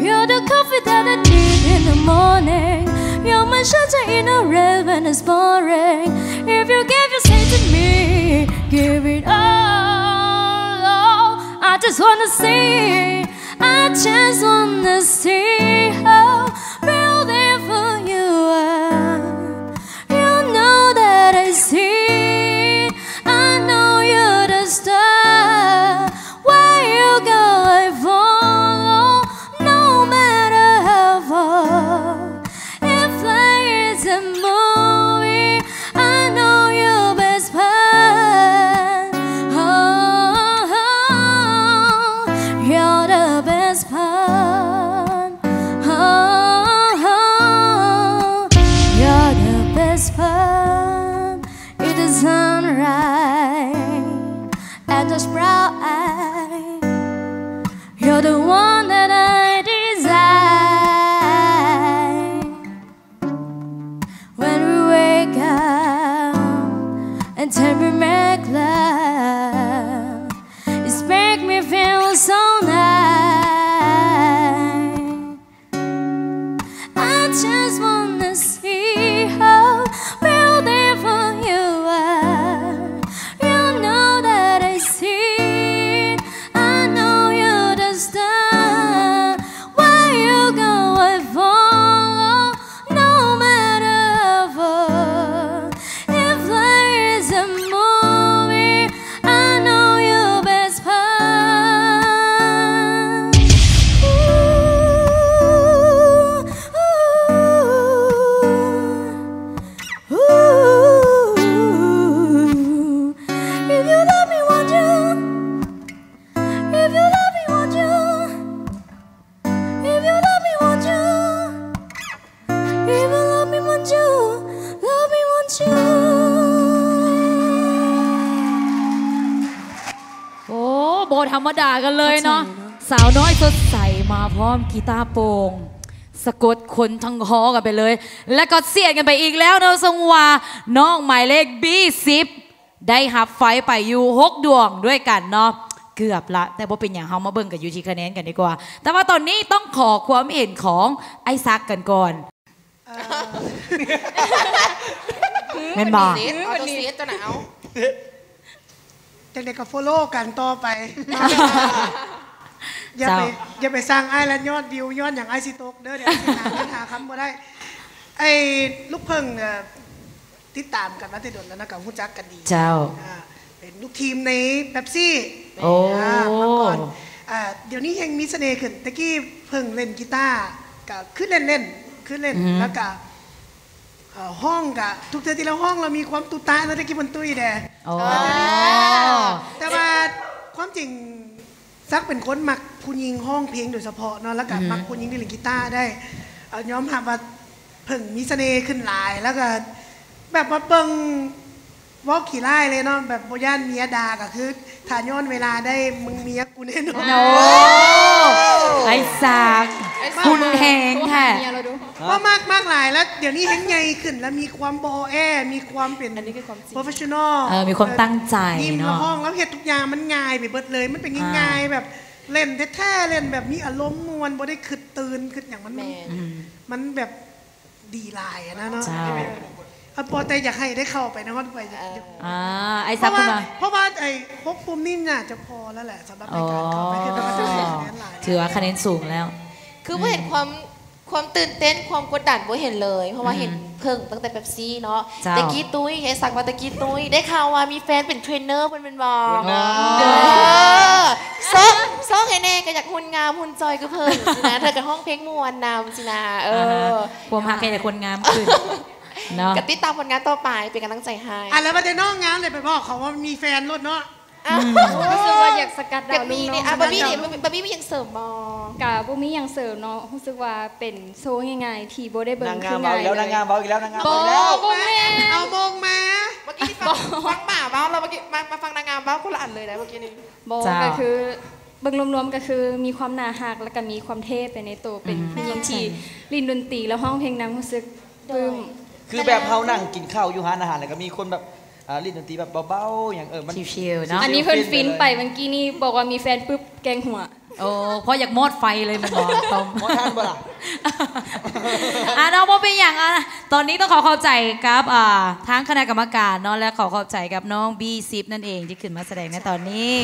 You're the coffee that I need in the morning. You're my shelter in the rain when it's pouring. If you give yourself to me, give it all. Oh, I just wanna see, I just wanna see how beautiful you are. You know that I see, I know you're the star. Where you go, I follow, no matter how far. If life is a movie, I know you're best part. Oh, oh, oh, you're the best part. Oh, oh, you're the best part. It is sunrise and the bright. You're the one that I desire. When we wake up and then we make love, it's make me feel so nice. I just wanna see how beautiful you are. You know that I see it. I know you're the star. If you love me, won't you? If you love me, won't you? If you love me, won't you? Love me, won't you? ໂອ້ ບໍ່ທຳມະດາກັນເລີຍເນາະ ເຂົ້າໃຈເນາະ ສາວນ້ອຍສົດໃສມາພ້ອມກີຕາໂປ່ງ ສະກົດຄົນທັງຫໍກັນໄປເລີຍ ແລະກໍສຽດກັນໄປອີກແລ້ວເນາະ ເຊິ່ງວ່ານ້ອງໝາຍເລກ ບີສິບ ໄດ້ຮັບໄຟໄປຢູ່ຫົກດວງດ້ວຍກັນເນາະ ເກືອບລະ ແຕ່ບໍ່ເປັນຫຍັງ ເຮົາມາເບິ່ງກັນຢູ່ທີ່ຄະແນນກັນດີກວ່າ ແຕ່ວ່າຕອນນີ້ຕ້ອງຂໍຄວາມເຫັນຂອງອ້າຍສັກກັນກ່ອນ ເອີ ແມ່ນບໍ່? ເອົາໂຕເຊດຕົວໜ້າເອົາ ຈັ່ງໃດກໍໂຟໂລກັນຕໍ່ໄປ ຢ່າໄປ ເຈົ້າ ຢ່າໄປສ້າງອ້າຍລະຍອດວິວ ຍ້ອນຫຍັງອ້າຍຊິຕົກເດີ ດຽວຊິຫາເງິນຫາຄຳບໍ່ໄດ້ ໄອ້ລູກເຜິ້ງ ເອີ ຕິດຕາມກັນມາແຕ່ດົນແລ້ວນະ ກໍຮູ້ຈັກກັນດີ ເຈົ້າ ອ່າ ເປັນລູກທີມໃນເປັບຊີ ໂອ້ ອ່າ ມາກ່ອນ ອ່າ ດຽວນີ້ແຮ່ງມີສະເໜ່ຂຶ້ນ ແຕ່ກີ້ເພິ່ງເລ່ນກີຕາ ກໍຄືເລ່ນໆ ຄືເລ່ນ ອືຮຶ ແລ້ວກໍ ເອີ ຮ້ອງກະ ທຸກເທື່ອທີ່ລາວຮ້ອງ ລາວມີຄວາມຕຸຕະເນາະ ແຕ່ກີ້ມັນຕຸ້ຍແດ່ ອໍ ແຕ່ວ່າຄວາມຈິງ ສັກເປັນຄົນມັກຜູ້ຍິງຮ້ອງເພງໂດຍສະເພາະເນາະ ແລ້ວກະ ອືຮຶ ມັກຜູ້ຍິງທີ່ຫຼິ້ນກີຕາໄດ້ ເອີ ຍອມຮັບວ່າເພິ່ງມີສະເໜ່ຂຶ້ນຫຼາຍ ແລ້ວກະແບບວ່າເບິ່ງ ເວົ້າຂີ້ຮ້າຍເລີຍເນາະ ແບບບໍ່ຢ້ານເມຍດ່າ ກະຄືຖ້າຍ້ອນເວລາໄດ້ ມຶງເມຍກູແນ່ນອນ ໂອ້ ໄອ້ສັກ ຮຸນແຮງແທ້ ວ່າມັກ ມັກຫຼາຍ ແລ້ວດຽວນີ້ແຮ່ງໃຫຍ່ຂຶ້ນ ແລ້ວມີຄວາມບໍ່ອໍແອ ມີຄວາມເປັນ ອັນນີ້ຄືຄວາມຈິງ ໂປຣເຟສຊັນນໍ ເອີ ມີຄວາມຕັ້ງໃຈເນາະ ຍິງແລ້ວຮ້ອງ ແລ້ວເຮັດທຸກຢ່າງມັນງ່າຍໄປເບິດເລີຍ ມັນເປັນງ່າຍໆ ອ່າ ແບບເລ່ນແທ້ໆ ເລ່ນແບບມີອາລົມມ່ວນ ບໍ່ໄດ້ຄຶດຕື່ນຄຶດຫຍັງ ມັນ ແມ່ນ ອືມ ມັນແບບ ດີຫຼາຍນະເນາະ ເຈົ້າ ເອີ ພໍແຕ່ຢາກໃຫ້ໄດ້ເຂົ້າໄປນະ ຮອດໄປ ເອີ ອ່າ ອ້າຍສັກ ເພາະວ່າ ເພາະວ່າໄອ້ຫົກປຸ່ມນີ້ໜ້າຈະພໍແລ້ວແຫຼະ ສຳລັບໃນການເຂົ້າໄປ ອໍ ຄືວ່າຈະໄດ້ຄະແນນຫຼາຍ ຖືວ່າຄະແນນສູງແລ້ວ ຄືບໍ່ເຫັນຄວາມ ຄວາມຕື່ນເຕັ້ນ ຄວາມກົດດັນບໍ່ເຫັນເລີຍ ເພາະວ່າເຫັນ ອືມ ເພິ່ງຕັ້ງແຕ່ເປັບຊີເນາະ ເຈົ້າ ແຕ່ກີ້ຕຸ້ຍ ໄອ້ສັກວ່າແຕ່ກີ້ຕຸ້ຍ ໄດ້ຂ່າວວ່າມີແຟນເປັນເທຣນເນີເພິ່ນແມ່ນບໍ່ ໂອ້ ເອີ ຊອກ ຊອກໃຫ້ແດ່ ກໍຢາກຫຸ່ນງາມຫຸ່ນຈ່ອຍຄືເພິ່ງຊີ້ນະ ແລ້ວກໍຮ້ອງເພງມ່ວນນຳຊີ້ນະ ເອີ ອ່າຮະ ຄວາມຮັກເຮັດໃຫ້ຄົນງາມຂຶ້ນເນາະ ກໍຕິດຕາມຜົນງານຕໍ່ໄປ ເປັນກຳລັງໃຈໃຫ້ ອ່ະ ແລ້ວວ່າແຕ່ນ້ອງງາມເລີຍ ໄປບອກເຂົາວ່າມີແຟນໂລດເນາະ ອືມ ຮູ້ສຶກວ່າຢາກສະກັດດາວລຸງນ້ອງ ອ່ະ ບາບີນີ້ ບາບີມີຫຍັງເສີມບໍ່? ກະບໍ່ມີຫຍັງເສີມເນາະ ຮູ້ສຶກວ່າເປັນໂຊງ່າຍໆ ທີ່ບໍ່ໄດ້ເບິ່ງຄືງ່າຍເລີຍ ນາງງາມເວົ້າອີກແລ້ວ ນາງງາມເວົ້າອີກແລ້ວ ບໍ່ ບໍ່ແມ່ນ ເອົາໂມງມາ ເມື່ອກີ້ຟັງ ຟັງໝາເວົ້າ ແລ້ວເມື່ອກີ້ມາ ມາຟັງນາງງາມເວົ້າຄົນລະອັນເລີຍນະ ເມື່ອກີ້ນີ້ ບໍ່ ເຈົ້າ ກໍຄື ເບິ່ງລວມໆ ກໍຄືມີຄວາມໜ້າຮັກ ແລ້ວກໍມີຄວາມເທ່ໄປໃນໂຕ ເປັນ ອືມ ຜູ້ຍິງທີ່ຫຼິ້ນດົນຕີ ແລ້ວຮ້ອງເພງນຳ ຮູ້ສຶກປຶ້ມ ໂດຍ ຄືແບບເຮົານັ່ງກິນເຂົ້າຢູ່ຮ້ານອາຫານ ແລ້ວກໍມີຄົນແບບ ອ່າ ຫຼິ້ນດົນຕີແບບເບົາໆ ຫຍັງ ເອີ ມັນ ຊິວໆ ເນາະ ອັນນີ້ເພິ່ນຟິນໄປ ເມື່ອກີ້ນີ້ບອກວ່າມີແຟນປຶບ ແກງຫົວ ໂອ້ ເພາະຢາກມອດໄຟເລີຍແມ່ນບໍ່ ຕ້ອມ ມອດທັນບໍ່ລະ? ອ່າ ເນາະ ບໍ່ເປັນຫຍັງ ອ່າ ຕອນນີ້ຕ້ອງຂໍຂອບໃຈກັບ ອ່າ ທາງຄະນະກຳມະການເນາະ ແລະ ຂໍຂອບໃຈກັບນ້ອງບີສິບນັ້ນເອງ ທີ່ຂຶ້ນມາສະແດງໃນຕອນນີ້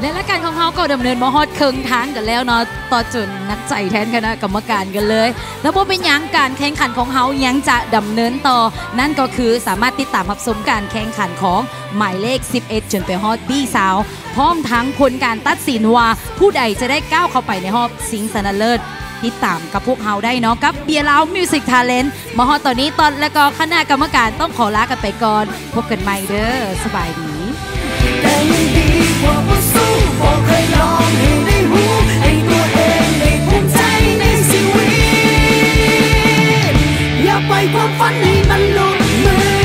ແລະ ລາຍການຂອງເຮົາກໍດຳເນີນມາຮອດເຄິ່ງທາງກັນແລ້ວເນາະ ຕໍ່ຈົນໜັກໃຈແທນຄະນະກຳມະການກັນເລີຍ ແລະ ບໍ່ເປັນຫຍັງ ການແຂ່ງຂັນຂອງເຮົາຍັງຈະດຳເນີນຕໍ່ ນັ້ນກໍຄືສາມາດຕິດຕາມຮັບຊົມການແຂ່ງຂັນຂອງໝາຍເລກສິບເອັດ ຈົນໄປຮອດບີຊາວ ພ້ອມທັງຜົນການຕັດສິນວ່າຜູ້ໃດຈະໄດ້ກ້າວເຂົ້າໄປໃນຮອບຊິງຊະນະເລີດ ຕິດຕາມກັບພວກເຮົາໄດ້ເນາະ ກັບເບຍລາວມິວສິກທາເລັນ ມາຮອດຕອນນີ້ ຕອນ ແລະ ກໍຄະນະກຳມະການຕ້ອງຂໍລາກັນໄປກ່ອນ ພົບກັນໃໝ່ເດີ ສະບາຍດີ. ແຕ່ຍັງດີກວ່າບໍ່ສູ້ ບໍ່ເຄີຍລອງໃຫ້ໄດ້ຮູ້ ໃຫ້ຕົວເອງໄດ້ພູມໃຈໃນຊີວິດ ຢ່າໄປຄວາມຝັນໃຫ້ມັນຫຼຸດມື.